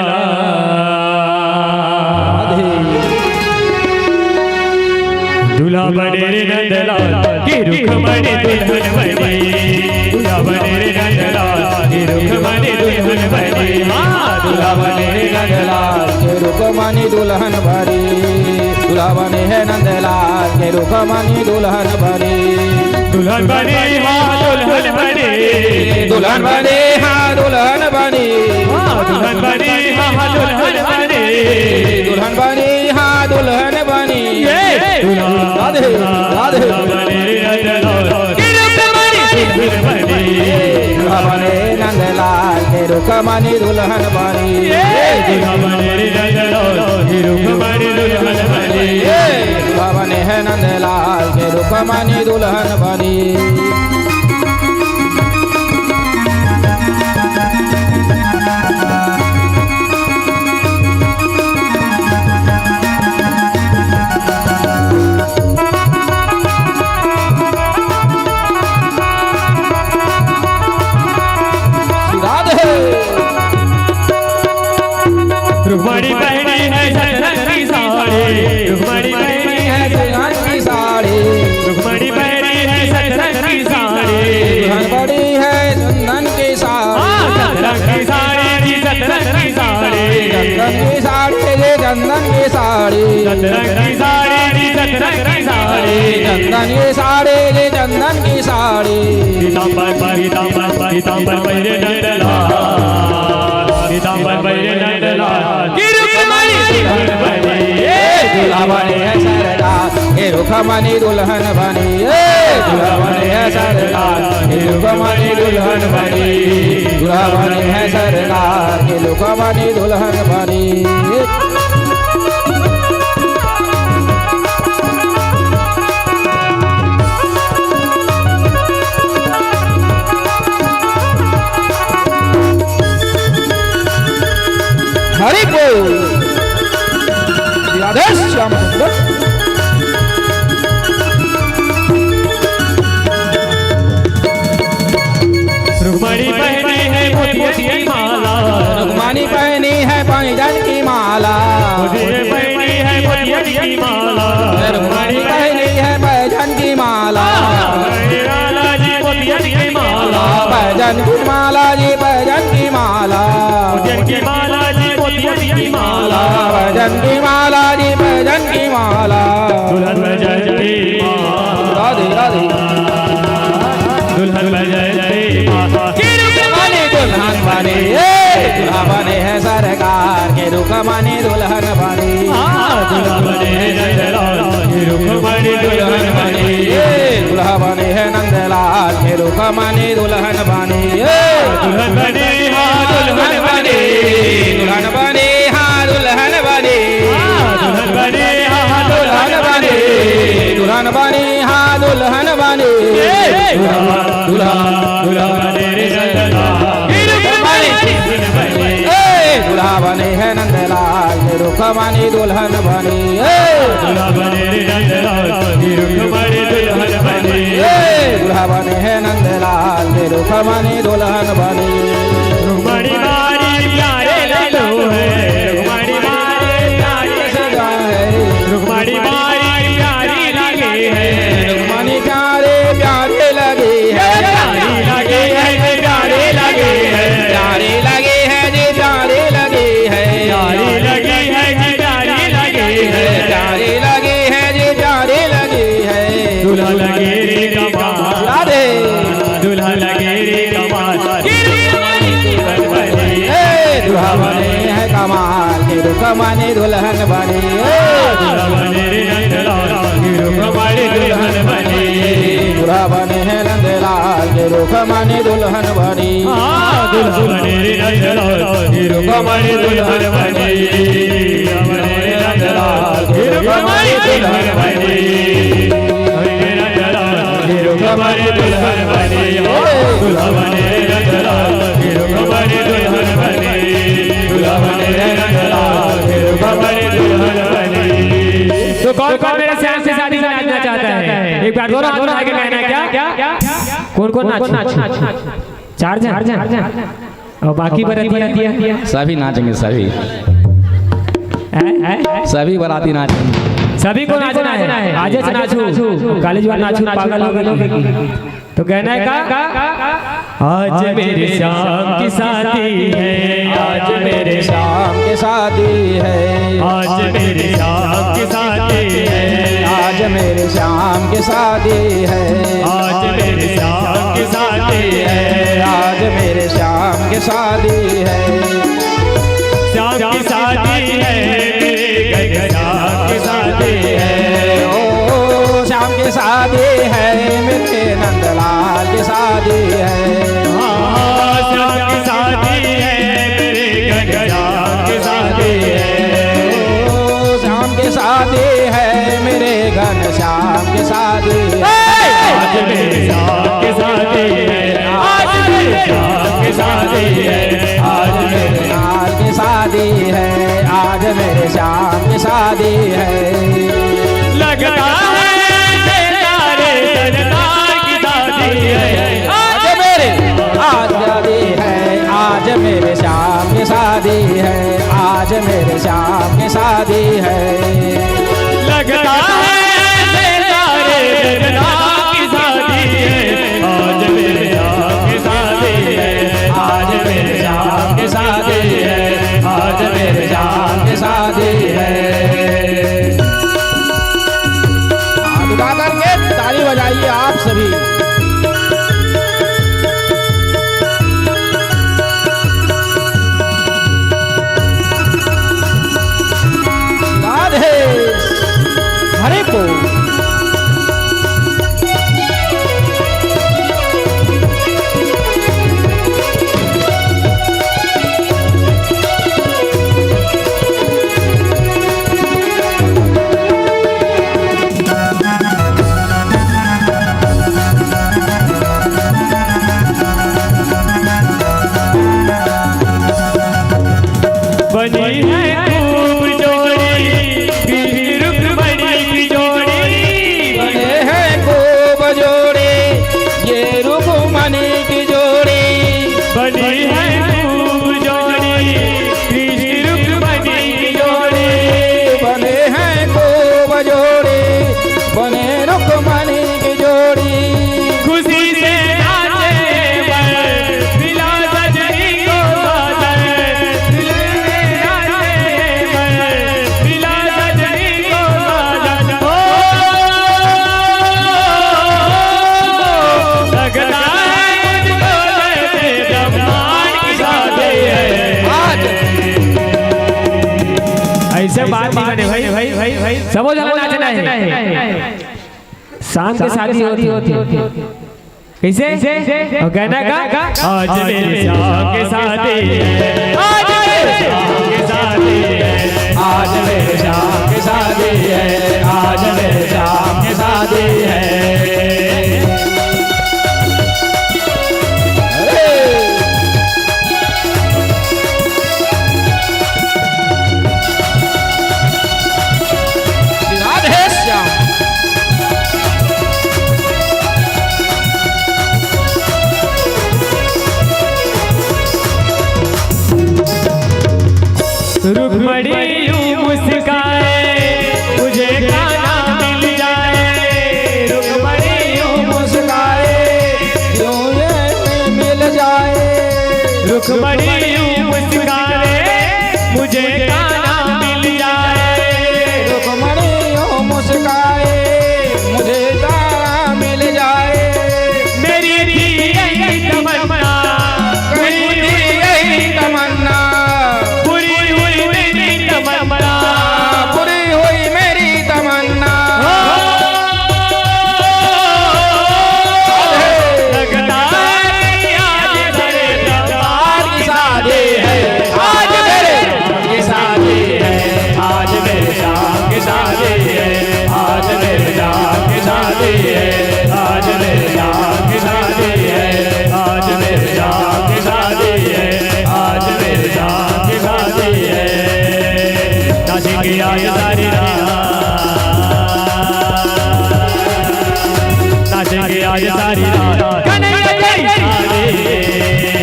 दूल्हा बने रे नंदलाल, कि रुक्मणी दुल्हन बनी। दूल्हा बने रे नंदलाल, कि रुक्मणी दुल्हन बनी। हाँ, दूल्हा बने रे नंदलाल, कि रुक्मणी दुल्हन बनी। दूल्हा बने हे नंदलाल, कि रुक्मणी दुल्हन बनी। दुल्हन बनी, हाँ, दुल्हन बनी। दुल्हन बनी, हाँ, दुल्हन बनी। हाँ, दुल्हन बनी, हाँ, दुल्हन बनी। दुल्हन बनी, हाँ, दुल्हन बनी। ये दुल्हन राधे, राधे। दुल्हन बनी, दुल्हन बनी। दुल्हा बने नंदलाल, के रुक्मणी दुल्हन बनी। ये दुल्हा बने नंदलाल, के रुक्मणी दुल्हन बनी। ये दुल्हा बने हे नंदलाल, के रुक्मणी दुल्हन बनी। राधे। रुक्मणी पहनी है सतरंगी साड़ी, रुक्मणी पहनी है सतरंगी साड़ी। रुक्मणी पहनी है सतरंगी साड़ी। दुल्हन बनी है चंदन की साड़ी। हाँ, सतरंगी साड़ी जी, सतरंगी साड़ी। चंदन की साड़ी जी, चंदन की साड़ी। सतरंगी साड़ी जी, सतरंगी साड़ी। चंदन की साड़ी जी, चंदन की साड़ी। पीताम्बर, पीताम्बर, पीताम्बर पहिरे नंदलाल, पीताम्बर पहिरे नंदलाल। के रुक्मणी दुल्हन बनी, ए दुल्हा बनी है सरदार, के रुक्मणी दुल्हन बनी, ए दुल्हा बनी है सरदार, के रुक्मणी दुल्हन बनी, दुल्हा बनी है सरदार, के रुक्मणी दुल्हन बनी। हरि बोल। राधे श्याम सुंदर। रुक्मणी पहनी है मोतियन की माला। रुक्मणी पहनी है पैजन की माला। मोतियन पहनी है मोतियन की माला। रुक्मणी पहनी है पैजन की माला। पैजन की माला जी, पैजन की माला। मोतियन की माला जी, मोतियन की माला। पैजन की माला जी, पैजन की माला। दुल्हन बैजयंती माँ। राधे, राधे। दुल्हन बैजयंती माँ। के रुक्मणी दुल्हन बनी, ए, दुल्हा बने है सरकार, के रुक्मणी दुल्हन बनी। हाँ, दुल्हा बने है सरकार, के रुक्मणी दुल्हन बनी। ए, माने दुल्हन बने, ए। दुल्हन बने, हाँ, दुल्हन बने। दुल्हन बने, हाँ, दुल्हन बने। हाँ, दुल्हन बने, हाँ, दुल्हन बने। दुल्हन बने, हाँ, दुल्हन बने। ए, दुल्हा, दुल्हा, दुल्हा बने रे नंदलाल। दुल्हन बने। ए, दुल्हा बने है नंदलाल, रुक्मणी दुल्हन बने। ए, दुल्हा बने रे नंदलाल, रुक्मणी दुल्हन बने। ए, दुल्हा बने है नंदलाल, रुक्मणी दुल्हन बने। रुक्मणी मारी प्यारे लालो है, रुक्मणी मारी प्यारे सजा है। रुक्मणी मारी प्यारी लगे है। रुक्मणी प्यारे प्यारे लगे है। प्यारी लगे है, प्यारे लगे है। प्यारे लगे है जी, प्यारे लगे है। प्यारी लगे है जी, प्यारी लगे है। प्यारे लगे है जी, प्यारे लगे है। दुल्हा लगे रे कमाल। राधे। दुल्हा लगे रे कमाल। ए, दुल्हा बने है कमाल, के रुक्मणी दुल्हन बने। ए, दुल्हा बने रे नंदलाल, के रुक्मणी दुल्हन बने। दुल्हा बने है नंदलाल, के रुक्मणी दुल्हन बने। हाँ, दुल्हा बने रे नंदलाल, के रुक्मणी दुल्हन बने। दुल्हा बने रे नंदलाल, के रुक्मणी दुल्हन बने। तो कौन कौन मेरे श्याम की शादी में नाचना चाहता है? एक बार जोर, जोर आके कहना क्या? कौन कौन नाच? चार जन। और बाकी बरतिया? सभी नाचेंगे, सभी। हैं? हैं? सभी बराती नाचेंगे। सभी को नाचना है। आज नाचू, कॉलेज वाले नाचू, पागल हो गए। तो कहना है का? आज मेरे श्याम की शादी है। आज मेरे श्याम की शादी है। आज मेरे श्याम की शादी है। आज मेरे श्याम की शादी है। आज मेरे श्याम की शादी है। आज मेरे श्याम की शादी है। श्याम की शादी है, मेरे घनश्याम की शादी है। ओ, श्याम की शादी है, मेरे नंदलाल की शादी है। हाँ, श्याम की शादी है, मेरे घनश्याम की शादी है। ओ, श्याम की शादी है, मेरे घनश्याम की शादी है। आज मेरे श्याम की शादी है, आज मेरे श्याम की शादी है, आज मेरे श्याम की शादी है, आज मेरे श्याम की शादी है। लगता है तेरा रे सरदार की शादी है। आज मेरे, आज शादी है, आज मेरे श्याम की शादी है, आज मेरे श्याम की शादी है। लगता है तेरा रे सरदार की शादी है। आज मेरे श्याम की शादी है, आज मेरे श्याम की शादी है, आज मेरे श्याम की शादी है। हाथ उठा करके ताली बजाइए आप सभी। राधे। हरे को। बनी है खूब जोड़ी, कृष्ण रुक्मणी की जोड़ी। बने हैं खूब जोड़ी, ये रुक्मणी की जोड़ी। बनी है खूब जोड़ी, कृष्ण रुक्मणी की जोड़ी। बने हैं खूब जोड़ी, बने रुक्मणी की जोड़ी। खुशी से नाचे बर, मिला सजनी को साजन। खुशी से नाचे बर, मिला सजनी को साजन। ओ, लगता है मुझको जैसे ब्रह्मांड की शादी है। आज ऐसे बात नहीं बने भाई, भाई, भाई, भाई। सबो जगह नाचना है। शाम के शादी होती, होती, होती। कैसे? और कहना का? आज मेरे श्याम के शादी है, आज मेरे श्याम के शादी है, आज मेरे श्याम के शादी है, आज मेरे श्याम के शादी है। राधे श्याम। रुक्मणी यूं मुस्काए, मुझे कान्हा मिल जाए। रुक्मणी यूं मुस्काए, यूं ये मिल जाए। रुक्मणी यूं मुस्काए, मुझे कान्हा मिल जाए। रुक्मणी यूं मुस्काए, मुझे कान्हा मिल जाए। मेरी थी यही तमन्ना, मेरी थी यही तमन्ना। पूरी हुई मेरी तमन्ना, पूरी हुई मेरी तमन्ना। हो, लगता है आज मेरे दरबार की शादी है, आज मेरे की शादी है, आज मेरे श्याम की शादी है, आज मेरे श्याम की शादी है, आज मेरे श्याम की शादी है, आज मेरे श्याम की शादी है, आज मेरे श्याम की शादी है। नाचेंगे आज सारी रात, नाचेंगे आज सारी रात। कन्हैया तेरी शादी,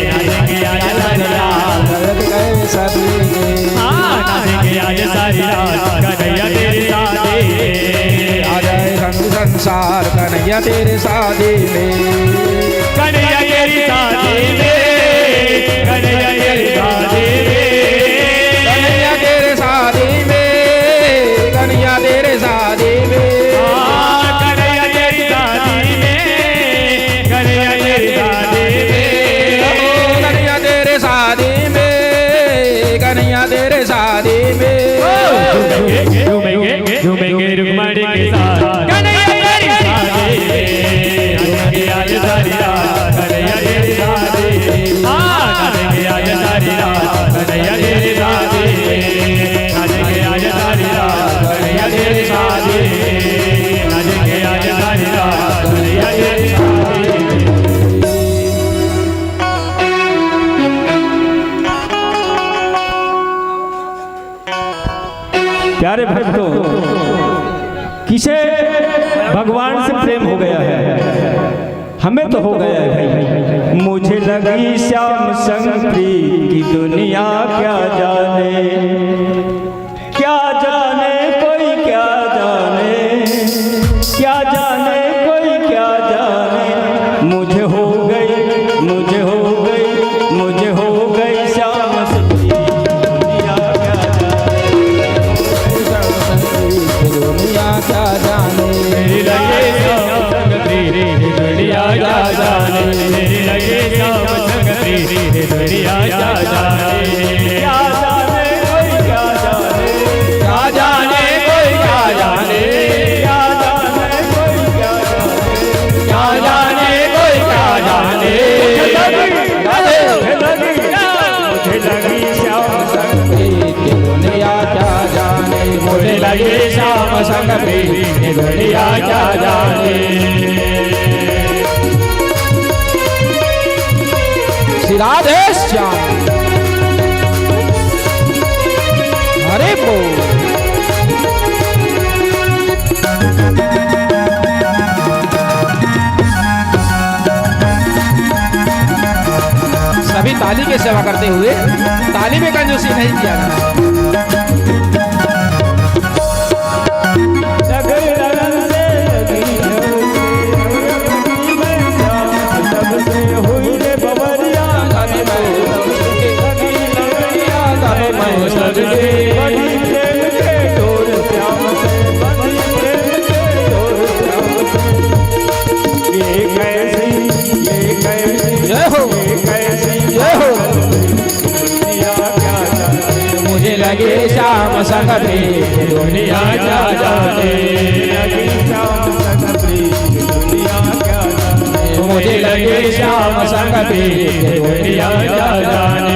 नाचेंगे आज सारी रात। हाँ, नाचेंगे आज सारी रात, कन्हैया तेरी शादी। आ जाए संग संसार, कन्हैया तेरी शादी में। कन्हैया तेरी शादी में, कन्हैया तेरी शादी में। कन्हैया तेरी शादी में, कन्हैया तेरी शादी में। हाँ, कन्हैया तेरी शादी में, कन्हैया तेरी शादी में। ओ, कन्हैया तेरी शादी में, कन्हैया तेरी शादी में। ओ, झूमेंगे, झूमेंगे, झूमेंगे रुक्मणी के साथ। कन्हैया तेरी शादी में, झूमेंगे आज सारी रात, कन्हैया तेरी शादी में। हाँ, झूमेंगे आज सारी रात, कन्हैया तेरी शादी में। नाचेंगे आज सारी रात, कन्हैया तेरी शादी। नाचेंगे आज सारी रात, कन्हैया तेरी शादी। प्यारे भक्तों, किसे भगवान से प्रेम हो गया है? हमें तो हो गया है भाई। मुझे लगी श्याम संग प्रीत की दुनिया क्या जाने, क्या जाने कोई क्या जाने, क्या जाने कोई क्या जाने। मुझे हो गई, मुझे हो गई, मुझे हो गई श्याम संग प्रीत की दुनिया क्या जाने। दुनिया क्या जाने। मेरी लगे श्याम संग प्रीत की दुनिया क्या जाने। मेरी लगे श्याम संग प्रीत की दुनिया क्या जाने। क्या जाने कोई क्या जाने। क्या जाने कोई क्या जाने। क्या जाने कोई क्या जाने। क्या जाने कोई क्या जाने। मुझे लगी, मुझे लगी, मुझे लगी श्याम संग प्रीत की दुनिया क्या जाने। मुझे लगी श्याम संग प्रीत की दुनिया क्या जाने। श्री राधे श्याम। हरे बोल। सभी ताली के सेवा करते हुए ताली में कंजूसी नहीं किया जाए। जय हो। जय हो। मुझे लगे श्याम संग प्रीत दुनिया क्या जाने। लगे श्याम संग प्रीत दुनिया क्या जाने। तुम मुझे लगे श्याम संग प्रीत, दुनिया क्या जाने।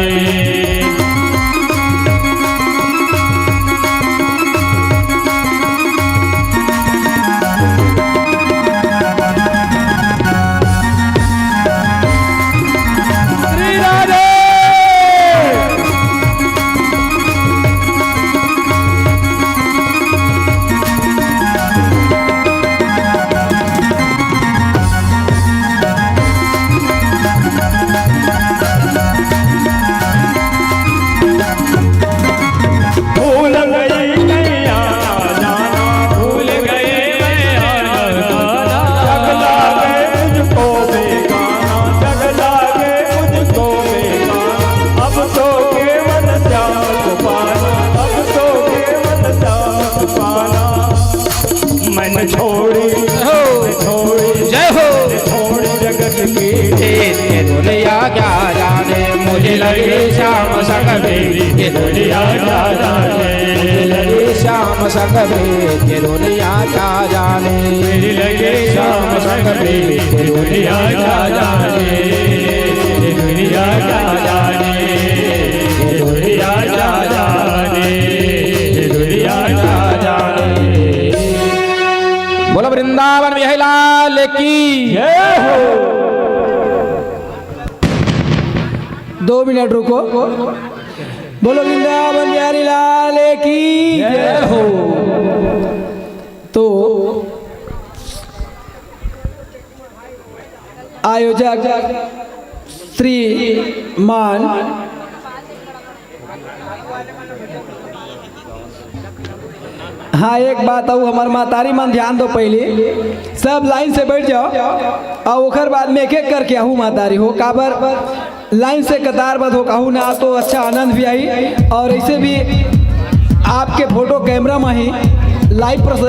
श्री राधे। भूल गई नैया जाना, भूल गई नैया जाना। जग लागे मुझको बेगाना, जग लागे मुझको बेगाना। अब तो केवल श्याम को पाना, अब तो केवल श्याम को पाना। मन छोड़ी, हो। मन छोड़ी, जय हो। छोड़ी जगत की ये दुनिया क्या जाने, मुझे लगे श्याम संग प्रीत, ये दुनिया क्या जाने। मुझे लगे श्याम संग प्रीत, ये दुनिया क्या जाने। मुझे लगे श्याम संग प्रीत, ये दुनिया क्या जाने। ये दुनिया क्या जाने, ये दुनिया क्या जाने, ये दुनिया क्या जाने। बोलो वृंदावन बिहारी लाल की जय हो। दो मिनट रुको। बोलो वृंदावन बिहारी लाल की जय हो। तो आयोजक श्रीमान, हाँ, एक बात अउ, हमर महतारी मन ध्यान दो, पहले सब लाइन से बैठ जाओ अउ ओकर बाद में एक एक करके आहू महतारी हो, काबर लाइन से कतारबद्ध हो, कहू ना तो अच्छा आनंद भी आई। और ऐसे भी आपके फोटो कैमरा में ही लाइव प्रस-,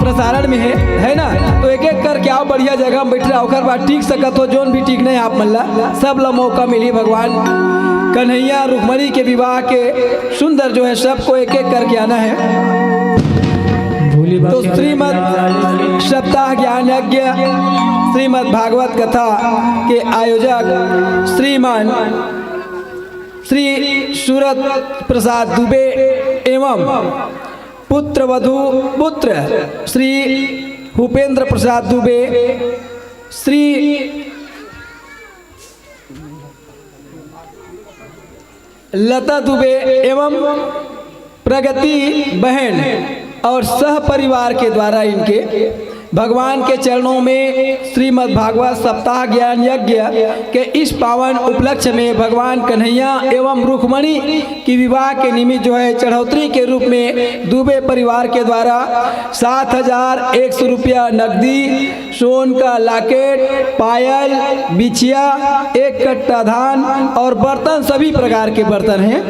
प्रसारण में है, है ना? तो एक एक करके आओ, बढ़िया जगह में बैठ रहा, ओकर बाद टीक सकत हो, जोन भी टीक नहीं आप मन ला, सब ला मौका मिली। भगवान कन्हैया रुक्मणी के विवाह के सुंदर जो है, सबको एक एक करके आना है। तो श्रीमद् सप्ताह ज्ञान यज्ञ, श्रीमद् भागवत कथा के आयोजक श्रीमान श्री सूरत प्रसाद दुबे एवं पुत्र वधु पुत्र श्री भूपेंद्र प्रसाद दुबे, श्री लता दुबे एवं प्रगति बहन और सह परिवार के द्वारा इनके भगवान के चरणों में श्रीमद् भागवत सप्ताह ज्ञान यज्ञ के इस पावन उपलक्ष्य में भगवान कन्हैया एवं रुक्मणी की विवाह के निमित्त जो है चढ़ोतरी के रूप में दुबे परिवार के द्वारा सात हजार एक सौ रुपया नकदी, सोन का लॉकेट, पायल, बिछिया, एक कट्टा धान और बर्तन, सभी प्रकार के बर्तन हैं,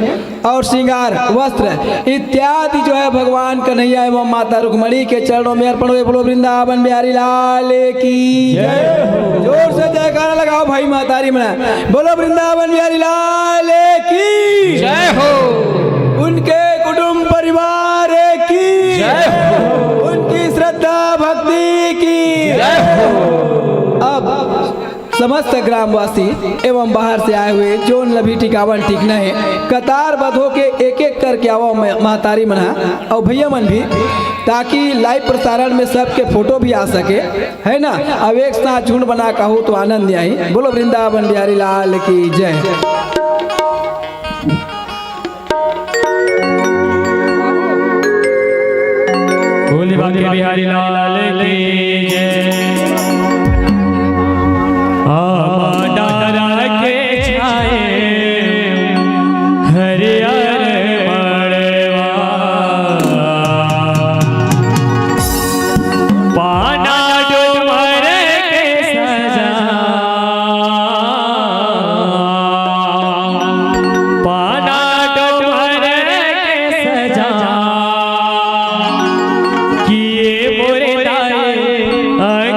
और श्रृंगार वस्त्र इत्यादि जो है भगवान कन्हैया एवं माता रुक्मणी के चरणों में अर्पण हुए। बोलो वृंदावन बिहारी लाल की जय हो। जोर से जयकारा लगाओ भाई महतारी मना। बोलो वृंदावन बिहारी लाल की जय हो। उनके कुटुंब परिवार की जय हो। उनकी श्रद्धा भक्ति की जय हो। अब समस्त ग्रामवासी एवं बाहर से आए हुए जोन ल भी टिकावन टिकना हे, कतारबद्ध होके एक एक करके आवा म-, महतारी मन हा अउ भैया मन भी, ताकि लाइव प्रसारण में सबके फोटो भी आ सके, है ना? अब एक साथ झुंड बना कहू तो आनंद आही। बोलो वृंदावन बिहारी लाल की जय। बोली बांके बिहारी लाल की जय। आमा डारा के छाए हरियर मड़वा, पाना डूमर के सजा, पाना डूमर के सजा, किए मोरे दाई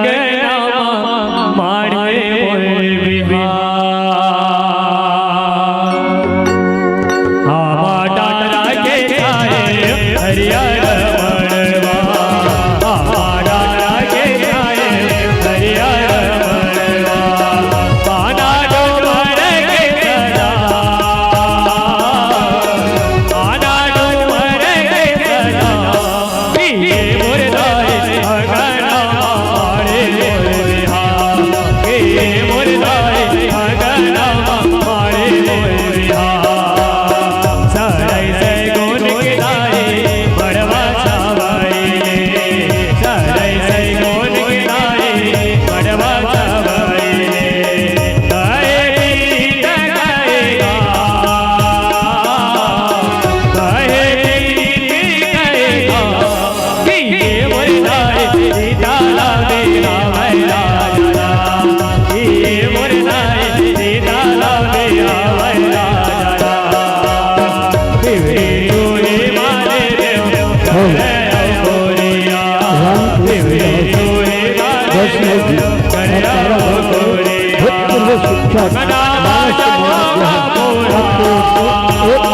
शिक्षक मानस कुमार ग्रहण आपको एक सौ एक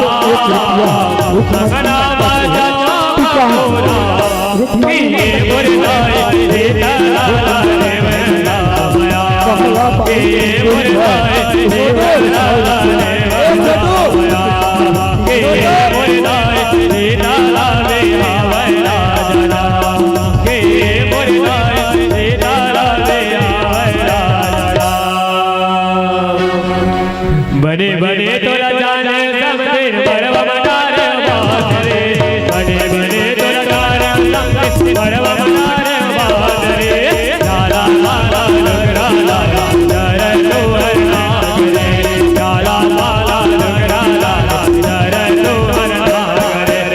रुपया मुख्यमंत्री टीका बने बने तोला जाने सब दिन बरवा मनार बात रे। बने बने तोला जाने सब दिन बरवा मनार बात रे। लाला लाला लग लाला जर तोहर नाम रे। लाला लाला लग लाला जर तोहर नाम रे।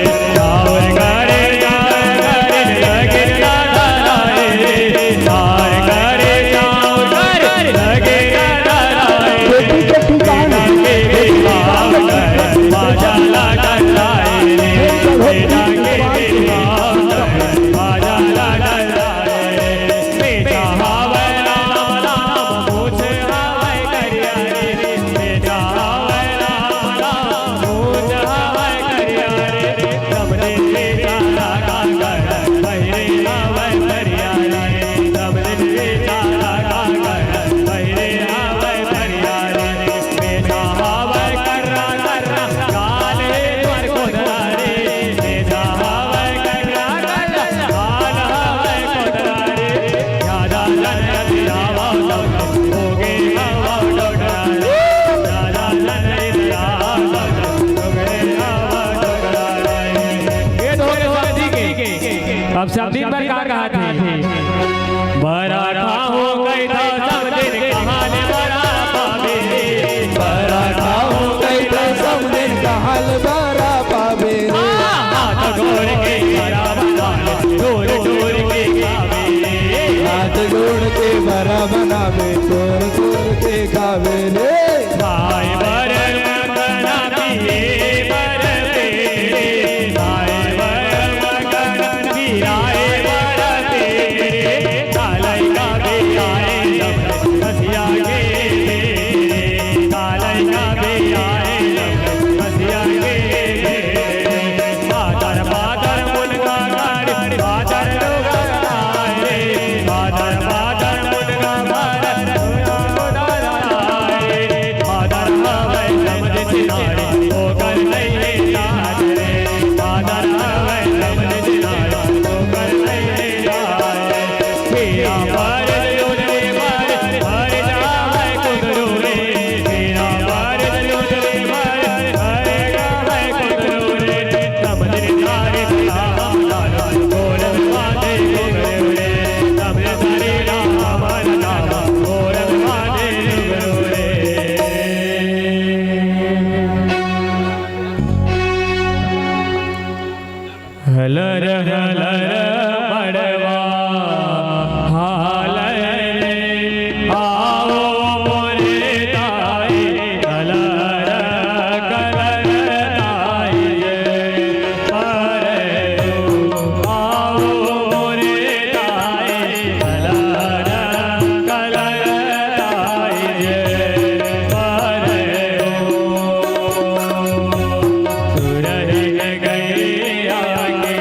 अब सब दिन भर का कहा थे? बरा खाहूं कहिथव सब दिन कहां ले बरा पाबे रे। बरा खाहूं कहिथव सब दिन कहां ले बरा पाबे रे। हाथ जोड़ के बरा बना ले, जोर जोर के खाबे रे। हाथ जोड़ के बरा बनाबे, जोर जोर के खाबे रे। खाए बर मगन पिए बर पेड़े, खाए बर मगन पिराए बर पेड़े, कालई का बेआए सब हसिया के बेड़े, कालई का बेआए सब हसिया के बेड़े। पातर पातर मुनगा गाड़ी, पातर लुगा गाड़ी, पातर पातर मुनगा गाड़ी, पातर हवै समझ सिनारी, ओकर नइये लाज रे। पातर हवै समझ सिनारी, ओकर नइये लाज। हलर हलर मड़वा हालय रे, आओ मोरे ताई, कलर कलर ताई रे, परे आओ मोरे ताई, कलर कलर ताई रे, परे सुरहिन गैया के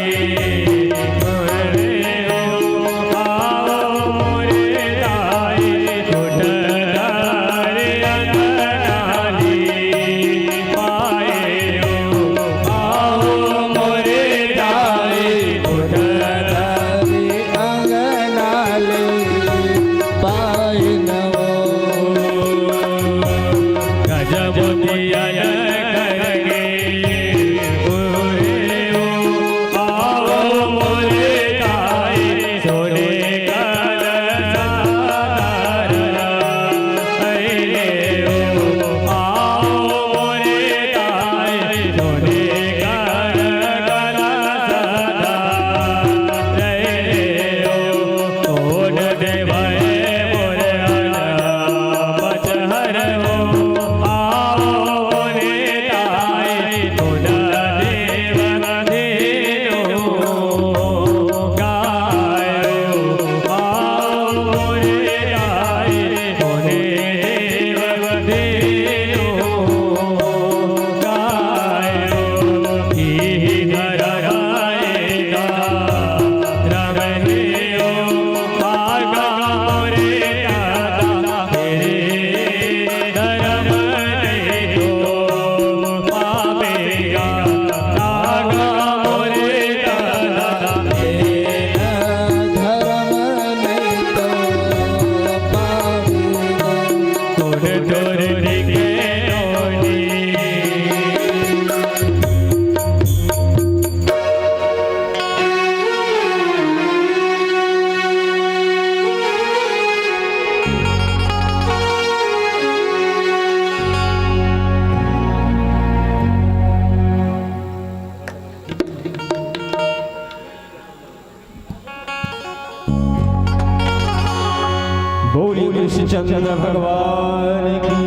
चंद्र भगवान की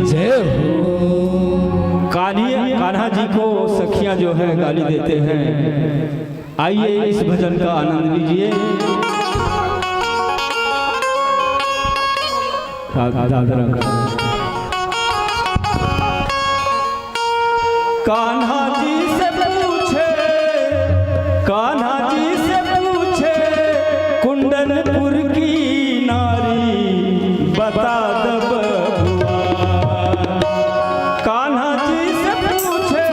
जय हो। कान्ही, कान्हा जी को सखियां जो है गाली देते हैं। आइए इस भजन का आनंद लीजिए। दा-, दादरा। कान्हा जी से पूछे, कान्हा जी से पूछे, कुंडनपुर की नारी बता द बबुआ। कान्हा जी से पूछे,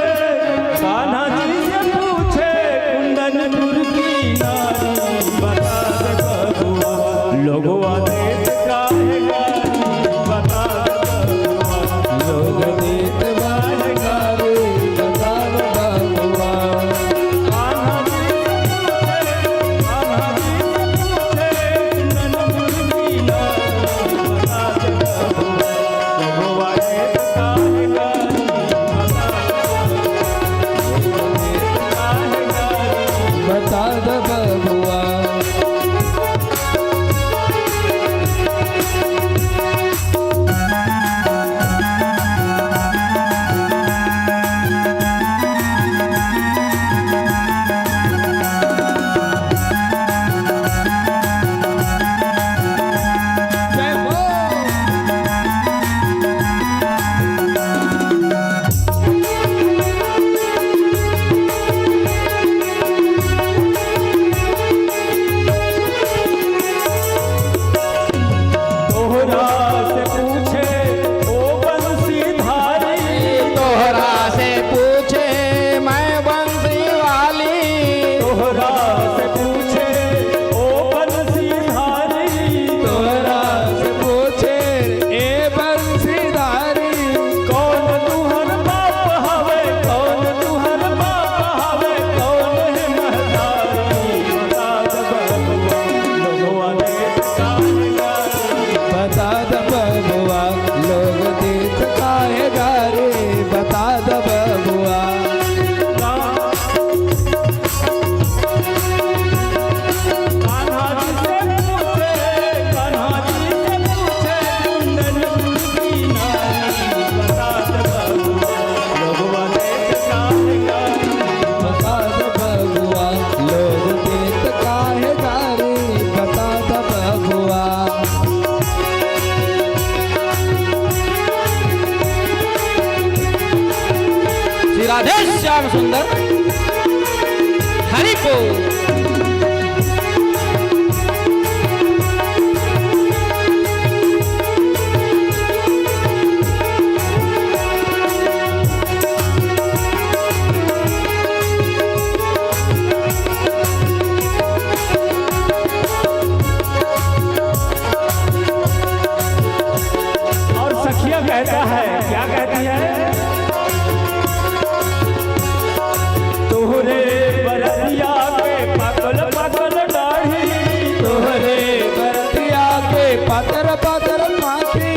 कान्हा जी से पूछे, कुंडनपुर की नारी बता द बबुआ। लोगवा देत काहे गारी बता द बबुआ। लोग देत बाहे गारी बता द बबुआ। कान्हा जी से पूछे, कान्हा जी से पूछे, कुंडनपुर की नारी बता द बबुआ। लोगवा देत काहे गारी बता द बबुआ। बता द बबुआ। तोहरा से पूछे ओ बंसीधारी। तोहरा से पूछे मैं बंसी वाली। तोहरा से पूछे ओ बंसीधारी। तोहरा से पूछे ए बंसीधारी। कौन तुहर बाप हवे, कौन तुहर बाप हवे, कौन है महतारी? बता द बबुआ, लोगवा देत काहे गारी? बता द बबुआ, लोग देत काहे गारी? बता द बबुआ। कान्हा जी से पूछे, कान्हा जी से पूछे, कुंडनपुर की नारी बता द बबुआ, लोगवा देत काहे गारी? बता द बबुआ, लोग देत काहे गारी? बता द बबुआ। श्री राधे श्याम सुंदर हरि बोल। और सखिया कहता है, क्या कहती है? तोहरे बरतिया के पाकल पाकल डाढ़ी, तोहरे बरतिया के पातर पातर पाखी,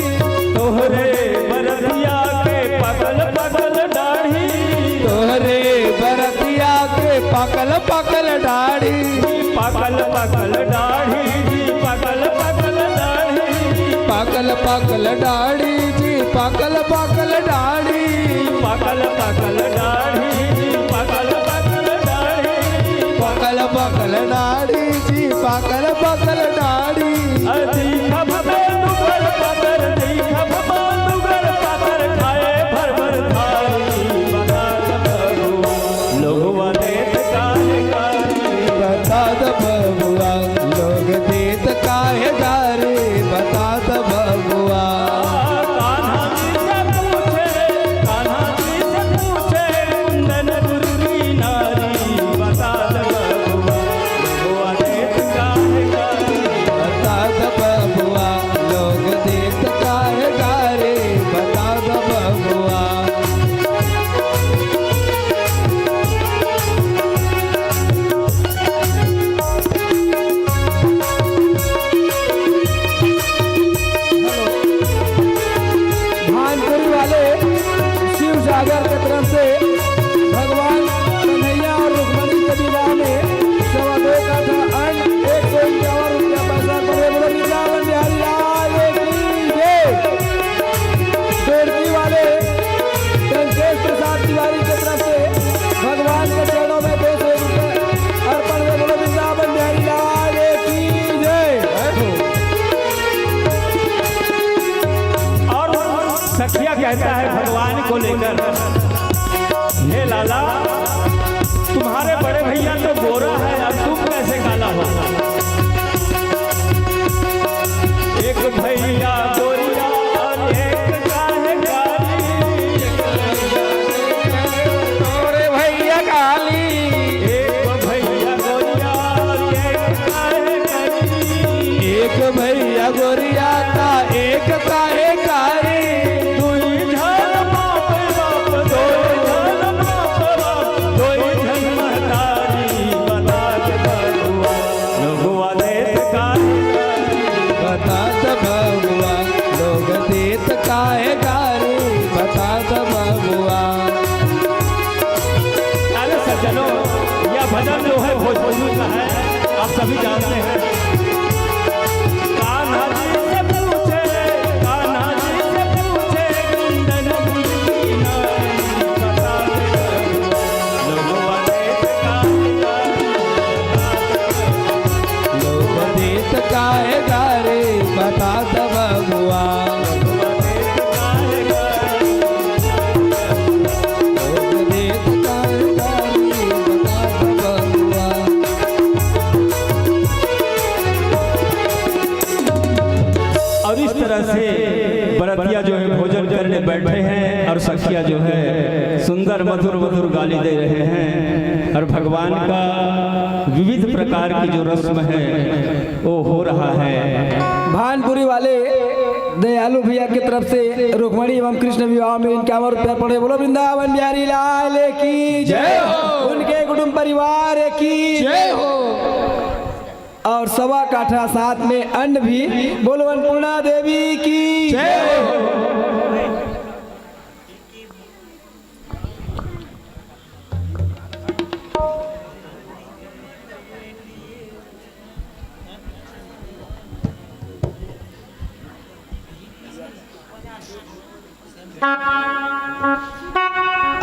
तोहरे बरतिया के पाकल पाकल डाढ़ी, तोहरे बरतिया के पाकल पाकल डाढ़ी, पाकल पाकल डाढ़ी जी, पाकल पाकल डाढ़ी, पाकल पाकल डाढ़ी जी, पाकल पाकल डाढ़ी, पाकल पाकल डाढ़ी जी, पाकल पाकल डाढ़ी, पाकल पाकल डाढ़ी जी, पाकल पाकल डाढ़ी। अजी खब में दुगर पातर, जी खब में दुगर पातर, खाए भर भर थारी। बता द बबुआ, लोगवा देत काहे गारी? बता द बबुआ, लोग देत काहे गारी? बता द बबुआ। कान्हा जी से पूछे, कान्हा जी से पूछे, काला, तुम्हारे बड़े भैया तो गोरा है और तुम कैसे काला हो? एक भैया गोरिया और एक काहे काली। तोरे भैया काली। एक भैया गोरिया और एक काहे काली। एक भैया गोरिया ता एक काहे काली। दुई झन बाप बाप, दुई झन बाप बाप, दुई झन महतारी, बता दे बबुआ, लोगवा देत काहे गारी? बता दे बबुआ, लोग देत काहे गारी? बता दे बबुआ। अरे सज्जनों, यह भजन जो है भोजपुरी का है, आप सभी जानते हैं। कान्हा जी से पूछे, कान्हा जी से पूछे, कुंदन की नारी बता दे बबुआ, लोगवा देत काहे गारी? लोग देत काहे गारी? बता दे बबुआ। लोग देत काहे गारी? बता दे बबुआ। और इस तरह से बरतिया जो है भोजन करने बैठे हैं और सखिया जो है सुंदर मधुर मधुर गाली दे रहे हैं और भगवान का विविध प्रकार की जो रस्म है वो हो रहा है। भानपुरी वाले दयालु भैया की तरफ से रुक्मणी एवं कृष्ण विवाह में इक्यावन रुपया पड़े। बोलो वृंदावन बिहारी लाल की जय हो। उनके कुटुंब परिवार की जय हो। और सवा काठा साथ में अन्न भी। बोलो अन्नपूर्णा देवी की जय हो।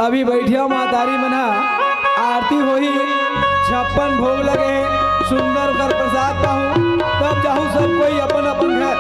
अभी बइठिया महतारी मन ह आरती होही, छप्पन भोग लगे हे, सुंदर ओकर प्रसाद पाहू, तब जाहू सब कोई अपन अपन घर।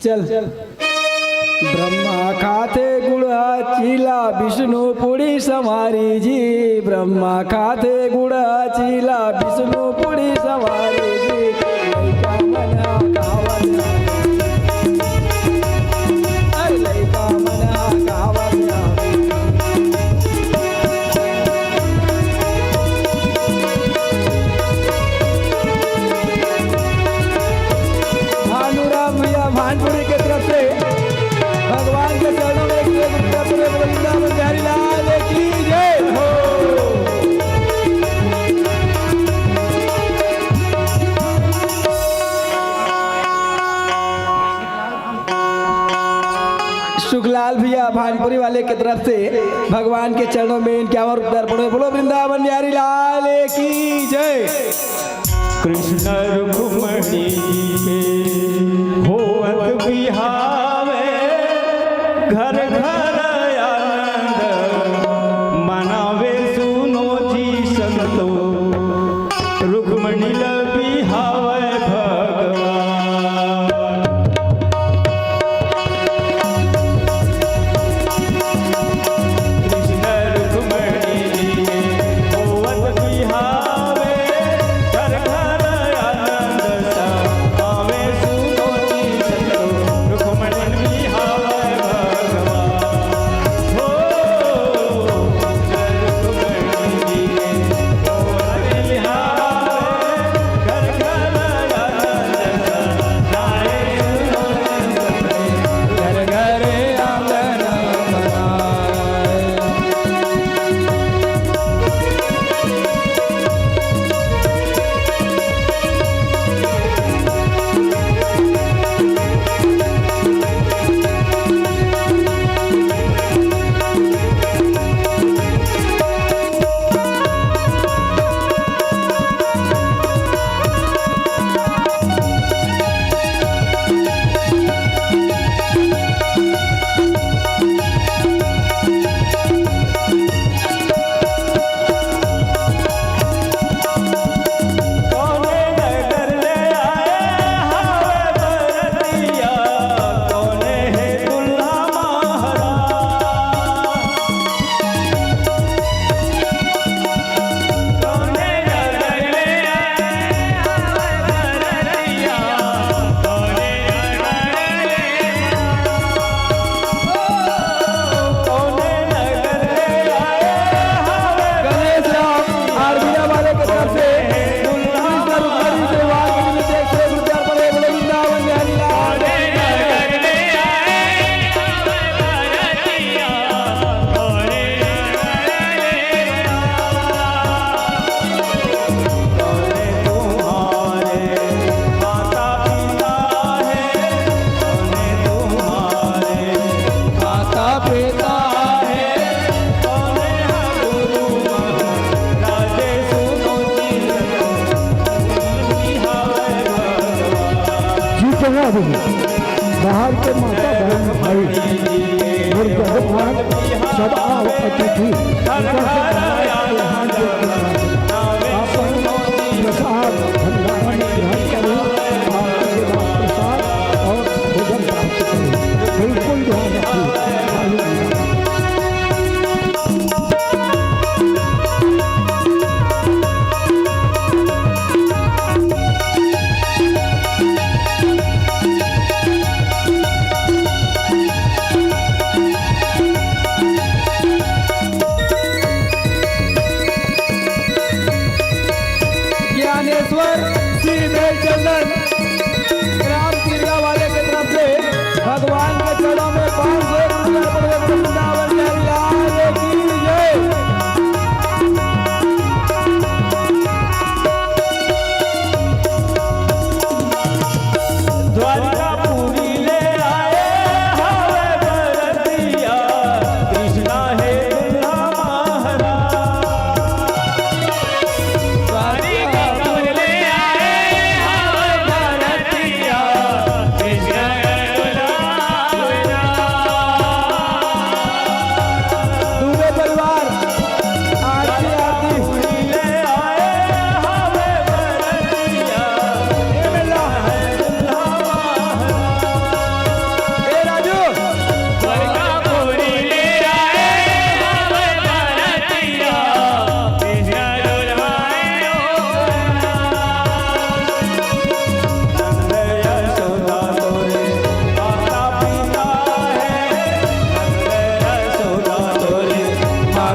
चल। ब्रह्मा खाथे गुड़ चीला, विष्णु पूड़ी संवारी जी। ब्रह्मा खाथे गुड़ चीला, विष्णु पूड़ी संवारी जी। लइका मन ह गावत हे। अरे लइका मन ह गावत हे। भानुराम भैया भानपुरी के तरफ से भगवान के चरणों में एक एक रुपया पूरे वृंदावन बिहारी लाल की जय हो। सुखलाल भैया भानपुरी वाले के तरफ से भगवान के चरणों में इक्यावन रुपया अर्पण है। बोलो वृंदावन बिहारी लाल की जय। कृष्ण रुक्मणी जी के होवत बिहावे, घर घर आनंद मनावे। सुनो जी संतो, रुक्मणी ल बिहावे भगवान। कृष्ण रुक्मणी जी के होवत बिहावे, घर घर आनंद सब पावे। सुनो जी संतो, रुक्मणी बिहावे भगवान। हो, कृष्ण रुक्मणी जी के होवत बिहावे, घर घर आनंद सब पावे। सुनो जी संतो, घर घर आंगन मनाए। गणेश राम आरबीरा वाले के तरफ से कृष्ण रुक्मणी से विवाह के निमित्त एक सौ एक रुपया अर्पण है। बोलो वृंदावन बिहारी लाल। तुम्हारे माता पिता है, कौन है तुम्हारे माता पिता है, कौन है गुरु महाराज? सुनो जी, जी चंगा भी बाहर के माता बहन भाई और जगत सब आओ अतिथि। प्रसाद भंडारण ग्रहण करें, आपके प्रसाद और भोजन प्राप्त करें। बिल्कुल ध्यान रखिए।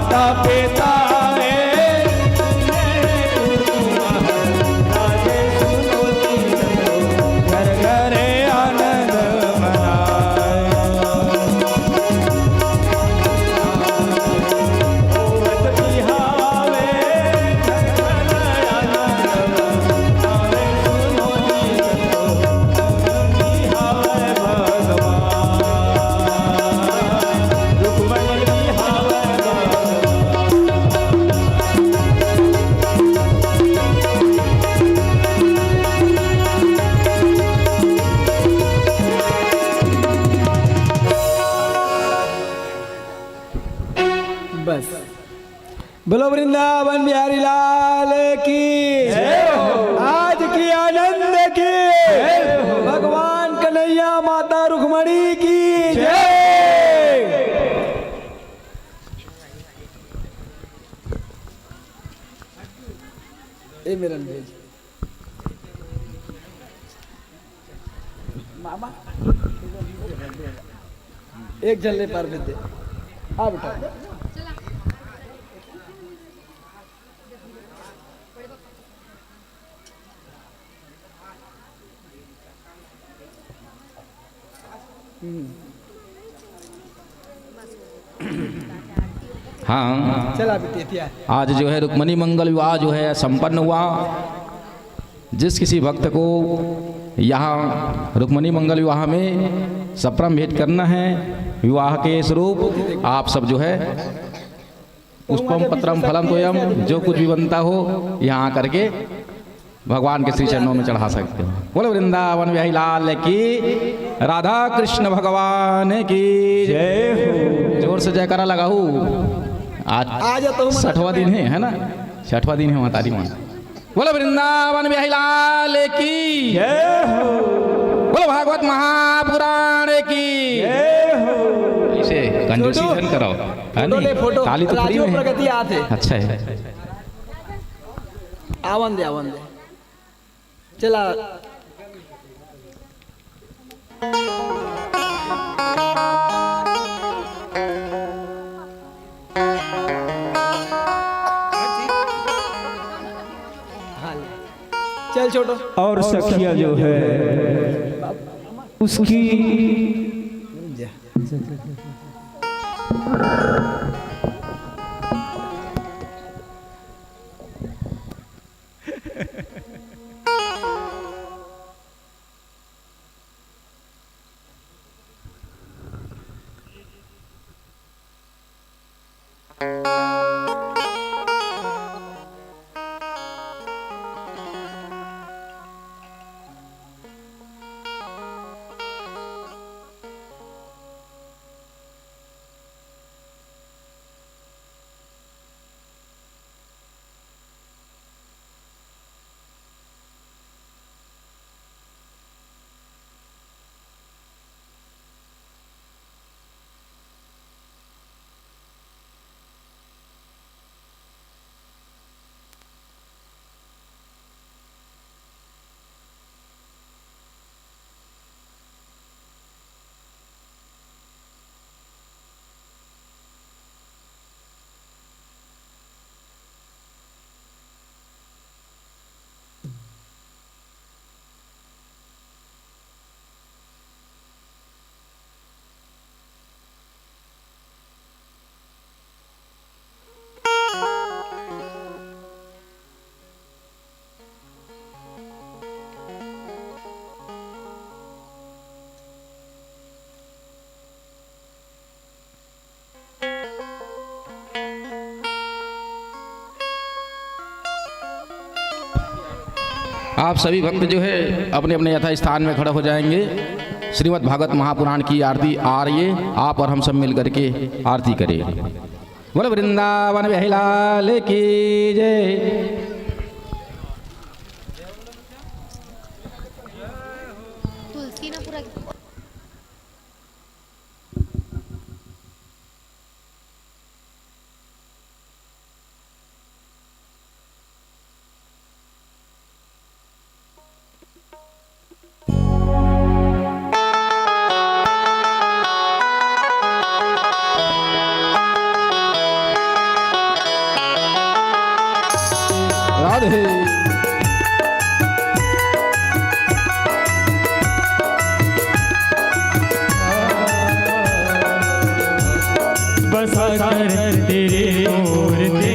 तापे ताए, सुने कुसुम हर राजे सुनो जी संतो, घर घरे आनंद मनाए। होवत बिहावे, घर घरे आनंद मनाए। सुनो जी संतो, रुक्मणी बिहावे भगवान। बस। बोलो वृंदावन बिहारी लाल की। जय हो। आज की आनंद की। जय हो। भगवान कन्हैया माता रुक्मणी की। जय। ए मेरा भेज। मामा, एक झन ले पार दे। आ बेटा। हम्म। हाँ, चला बेटी, एतिया। आज जो है रुक्मणी मंगल विवाह जो है संपन्न हुआ। जिस किसी भक्त को यहाँ रुक्मणी मंगल विवाह में सप्रम भेंट करना है, विवाह के स्वरूप, आप सब जो है पुष्पम पत्रम फलम तोयम, जो कुछ भी बनता हो, यहाँ आकर के भगवान के श्री चरणों में चढ़ा सकते हो। बोलो वृंदावन बिहारी लाल की, राधा कृष्ण भगवान की जय हो। जोर से जयकारा लगाऊ। आज आज तो हम छठवां दिन है, है ना? छठवां दिन है महतारी माँ। बोलो वृंदावन बिहारी लाल की जय हो। बोलो भागवत महापुराण की जय हो। इसे कंजूसी छोटू, झन कराओ, है फोटो नहीं? ले, फोटो। ताली तो फ्री राजू में है। प्रगति आते। अच्छा है। आवन दे, आवन दे। चला। हाँ, ले। चल छोटू। और सखिया जो है उसकी आप सभी भक्त जो है अपने अपने यथा स्थान में खड़े हो जाएंगे। श्रीमद् भागवत महापुराण की आरती आ रही है, आप और हम सब मिल करके आरती करें। बोलो वृंदावन बिहारी लाल की जय। तुलसी ना पूरा बसा कर तेरी मूर्ति,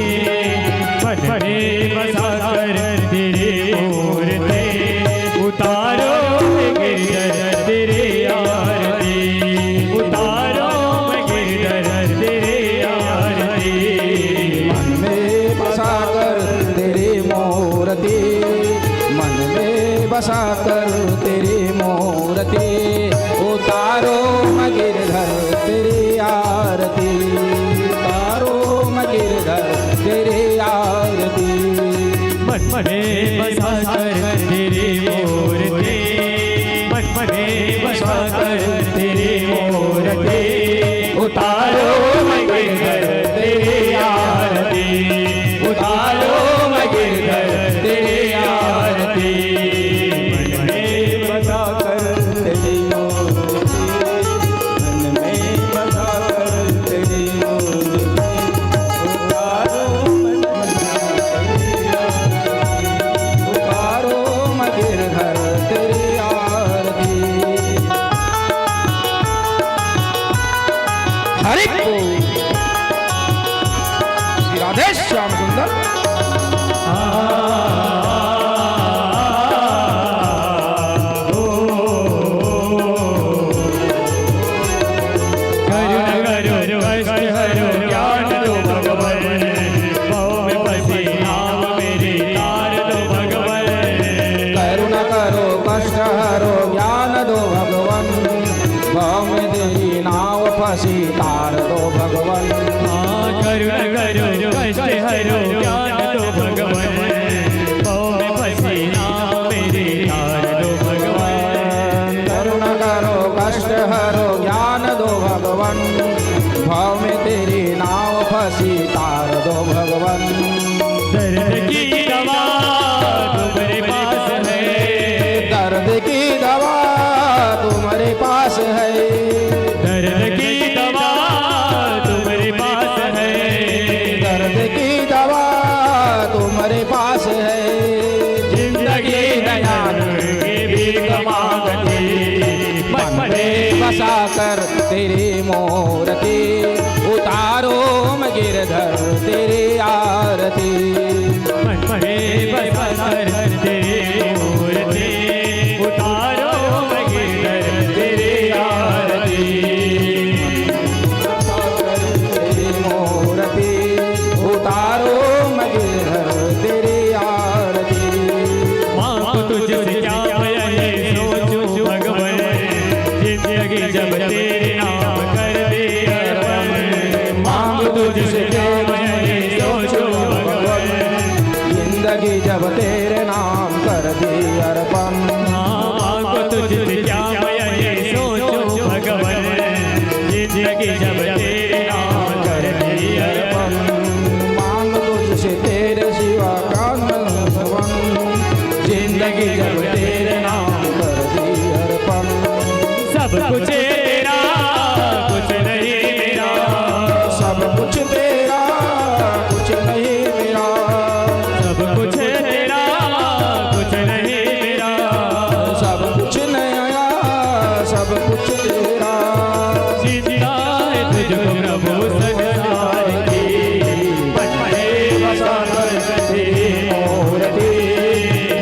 मन में बसा कर तेरी मूर्ति, उतारो गिरधर तेरी आरती, उतारो गिरधर तेरी आरती। मन में बसा कर तेरी मूर्ति, मन में बसा कर तेरी मूर्ति, उतारो गिरधर तेरी आरती, उतारो गिरधर तेरी आरती। मन में बसा कर तेरी मूर्ति, मन में बसा कर तेरी मूर्ति, उतारो गिरधर तेरी आरती, उतारो गिरधर तेरी आरती। मन में बसा कर तेरी मूर्ति, मन में बसा कर तेरी मूर्ति, उतारो मन उतारो गिरधर तेरी आरती। हरि बोल। श्री राधे श्याम सुंदर। करुण करो कष्ट हरो ज्ञान दो भगवन, भव में फंसी नाव मेरी तार दो भगवन। करुण करो कष्ट हरो ज्ञान दो भगवन, भव में तेरी नाव फंसी तार दो भगवन। हाँ, करुण करो कष्ट हरो ज्ञान दो भगवन, भव में फंसी नाव मेरी तार दो भगवन। करुण करो कष्ट हरो ज्ञान दो भगवन, भव में तेरी नाव फंसी तार दो भगवन। दर्द की दवा तुम्हारे पास है, दर्द की दवा तुम्हारे पास है, दर्द की दवा तुम्हारे पास है, दर्द की दवा तुम्हारे पास है। जिंदगी नया की भीख मांगती, मन में बसा कर तेरी मूर्ति, उतारो गिरधर तेरी आरती। मन में बसा कर तेरी मूर्ति, उतारो गिरधर तेरी आरती। तेरी मूर्ति उतारो गिरधर तेरी आरती। मांगो तुझसे क्या मैं यही सोचूं भगवन, जिंदगी जब तेरे नाम कर दी अर्पण। मांगो तुझसे क्या मैं यही सोचूं भगवन, जिंदगी जब तेरे नाम कर दी अर्पण। हाँ, मांगो तुझसे क्या मैं यही सोचूं भगवन, जिंदगी जब तेरे नाम कर दी अर्पण। मांग तुझसे तेरे सिवा कान भगवन, जिंदगी जब तेरे नाम कर दी अर्पण। सब कुछ तेरा, कुछ नहीं मेरा। सब कुछ तेरा, कुछ नहीं मेरा। सब कुछ तेरा, कुछ नहीं मेरा। सब कुछ नया, सब कुछ तेरा। जिंदा है तुझको प्रभु संसार की। मन में बसा कर तेरी मूर्ति,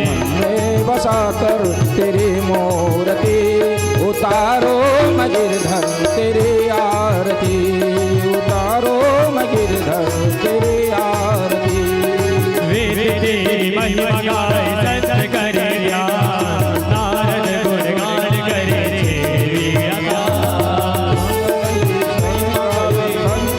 मन में बसा कर तेरी मूर्ति, उतारो गिरधर तेरी आरती, उतारो गिरधर तेरी आरती। वेद तेरी महिमा गाए संत करे ध्यान, नारद गुणगान करे छेवी आकाश। संत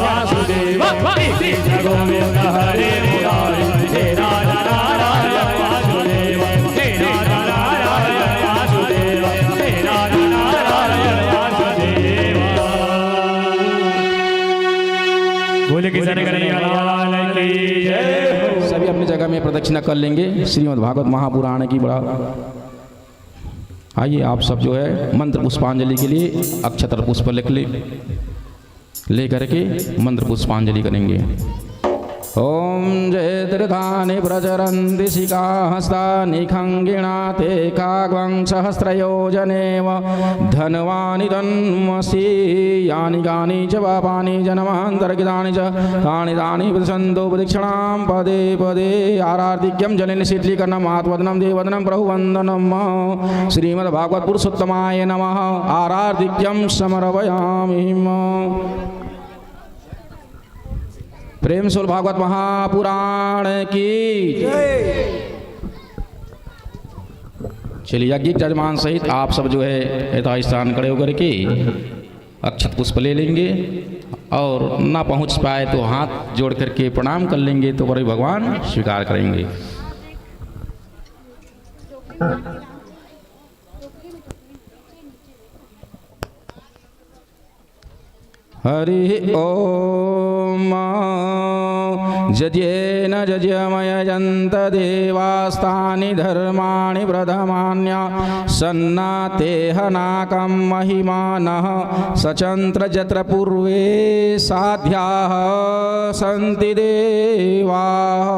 वासुदेव, श्री कृष्ण गोविंद हरे मुरारी, हे राधा नारायण वासुदेव, हे राधा नारायण वासुदेव, हे राधा नारायण वासुदेव। बोले किशन कन्हैया लाल की जय हो। सभी अपनी जगह में प्रदक्षिणा कर लेंगे। श्रीमद् भागवत महापुराण की बड़ा, आइए आप सब जो है मंत्र पुष्पांजलि के लिए अक्षत पुष्प लिख ले, लेकर के मंत्र पुष्पांजलि करेंगे। ॐ जे तीर्थानि प्रचरन्ति सिकाहस्तानि खङ्गिणा ते काग्वं सहस्रयोजनेव धनवानि तन्मसि। यानि कानि च पापानि जन्मान्तरकृतानि च तानि तानि प्रतिसन्तो प्रदक्षिणां पदे पदे। आरार्तिक्यं जलेन शीतलीकरणं आत्मवदनं देववदनं प्रभुवन्दनं। श्रीमद्भागवत पुरुषोत्तमाय नमः। आरार्तिक्यं समर्पयामि। प्रेम से बोल भागवत महापुराण की। चलिए, यज्ञिक जजमान सहित आप सब जो है यथास्थान खड़े होकर के अक्षत पुष्प ले लेंगे और ना पहुंच पाए तो हाथ जोड़ करके प्रणाम कर लेंगे, तो वही भगवान स्वीकार करेंगे। हरि ओम। जज्ञेन जज्ञमयजन्त देवास्तानि धर्माणि प्रधमान्या सन्ना तेह नाकं महिमानः सचन्त्र जत्र पूर्वे साध्याः सन्ति देवाः।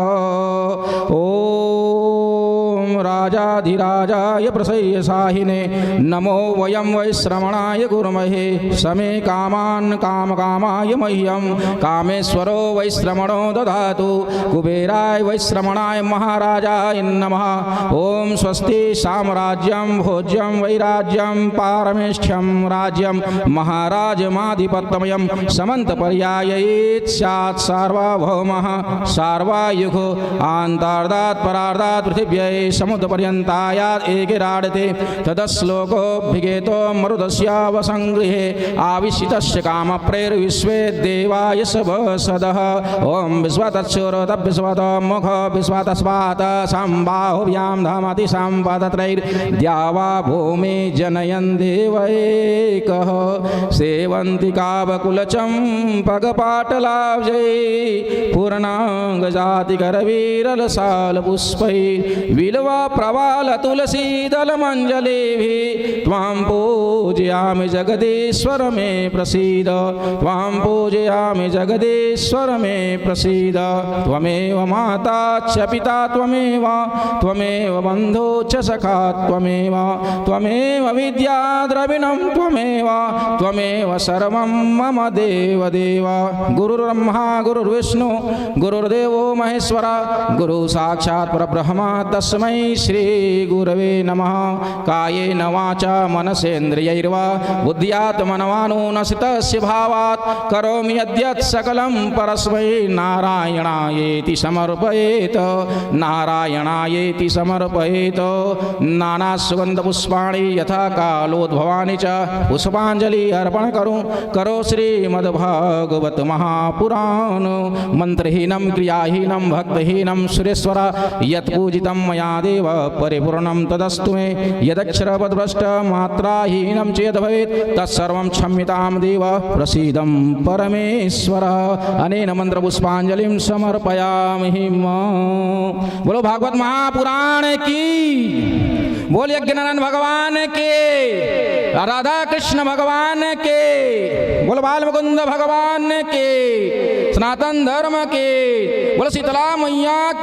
ॐ राजाधिराजाय प्रसह्य साहिने नमो वयं वैश्रवणाय कुर्महे। समे कामान् कामकामाय मह्यं कामेश्वरो वैश्रवणो ददातु। कुबेराय वैश्रवणाय महाराजाय नमः। ॐ स्वस्ति साम्राज्यं भोज्यं वैराज्यं पारमेष्ठ्यं राज्यं महाराजमाधिपत्यमयं समन्तपर्यायैत् स्यात् सार्वभौमः सार्वायुः। आन्तार्धात् परार्धात् पृथिव्यै समुद्रपर्यन्तायात् एकेराडते। ततश्लोकोऽभिगेतो मरुतस्यावसङ्गृहे आविष्टस्य कामप्रेर्विश्वे देवायशवसदः। ॐ विश्वतच्छुरो तद्विश्वतो मुखो विश्वतस्वात सम्बाहुभ्यां धमति सम्पदत्रैर्द्यावा भूमि जनयन् देवैकः। सेवन्ति कावकुलचम्पकपाटलाब्जैः पूर्णाङ्गजातिकरवीरलसालपुष्पैः बिल्वप्रवालतुलसीदलमञ्जलीभिः। त्वां पूजयामि जगदीश्वर मे प्रसीद। त्वां पूजयामि जगदीश्वर मे प्रसीद। त्वमेव माता च पिता त्वमेव, त्वमेव बन्धु च सखा त्वमेव, त्वमेव विद्या द्रविणं त्वमेव, त्वमेव सर्वं मम देव देव। गुरुर्ब्रह्मा गुरुर्विष्णु गुरुर्देवो महेश्वर गुरु साक्षात् परब्रह्म तस्मै श्री गुरवे नमः। कायेन वाचा मनसेन्द्रियैर्वा बुद्ध्यात्मना वा अनुनासिकस्य भावात् करोमि यद्यत् सकलं परस्मै नारायणायेति समर्पयेत्, नारायणायेति समर्पयेत्। नानासुगन्धपुष्पाणि यथाकालोद्भवानि च पुष्पाञ्जलि अर्पण करूं। करो श्रीमद्भागवत महापुराण। मन्त्रहीनं क्रियाहीनं भक्तहीनं सुरेश्वर यत्पूजितं मया देव परिपूर्णं तदस्तु मे। यदक्षरपदभ्रष्ट मात्राहीनं च यद्भवेत् तत्सर्वं क्षम्यतां देव प्रसीदं परमेश्वर। अनेन मंत्र पुष्पांजलिं समर्पयामि। बोलो भागवत महापुराण की, बोल यज्ञ नारायण भगवान के, राधा कृष्ण भगवान के, बोल बाल मुकुंद भगवान के, सनातन धर्म के, बोल शीतला मैया के।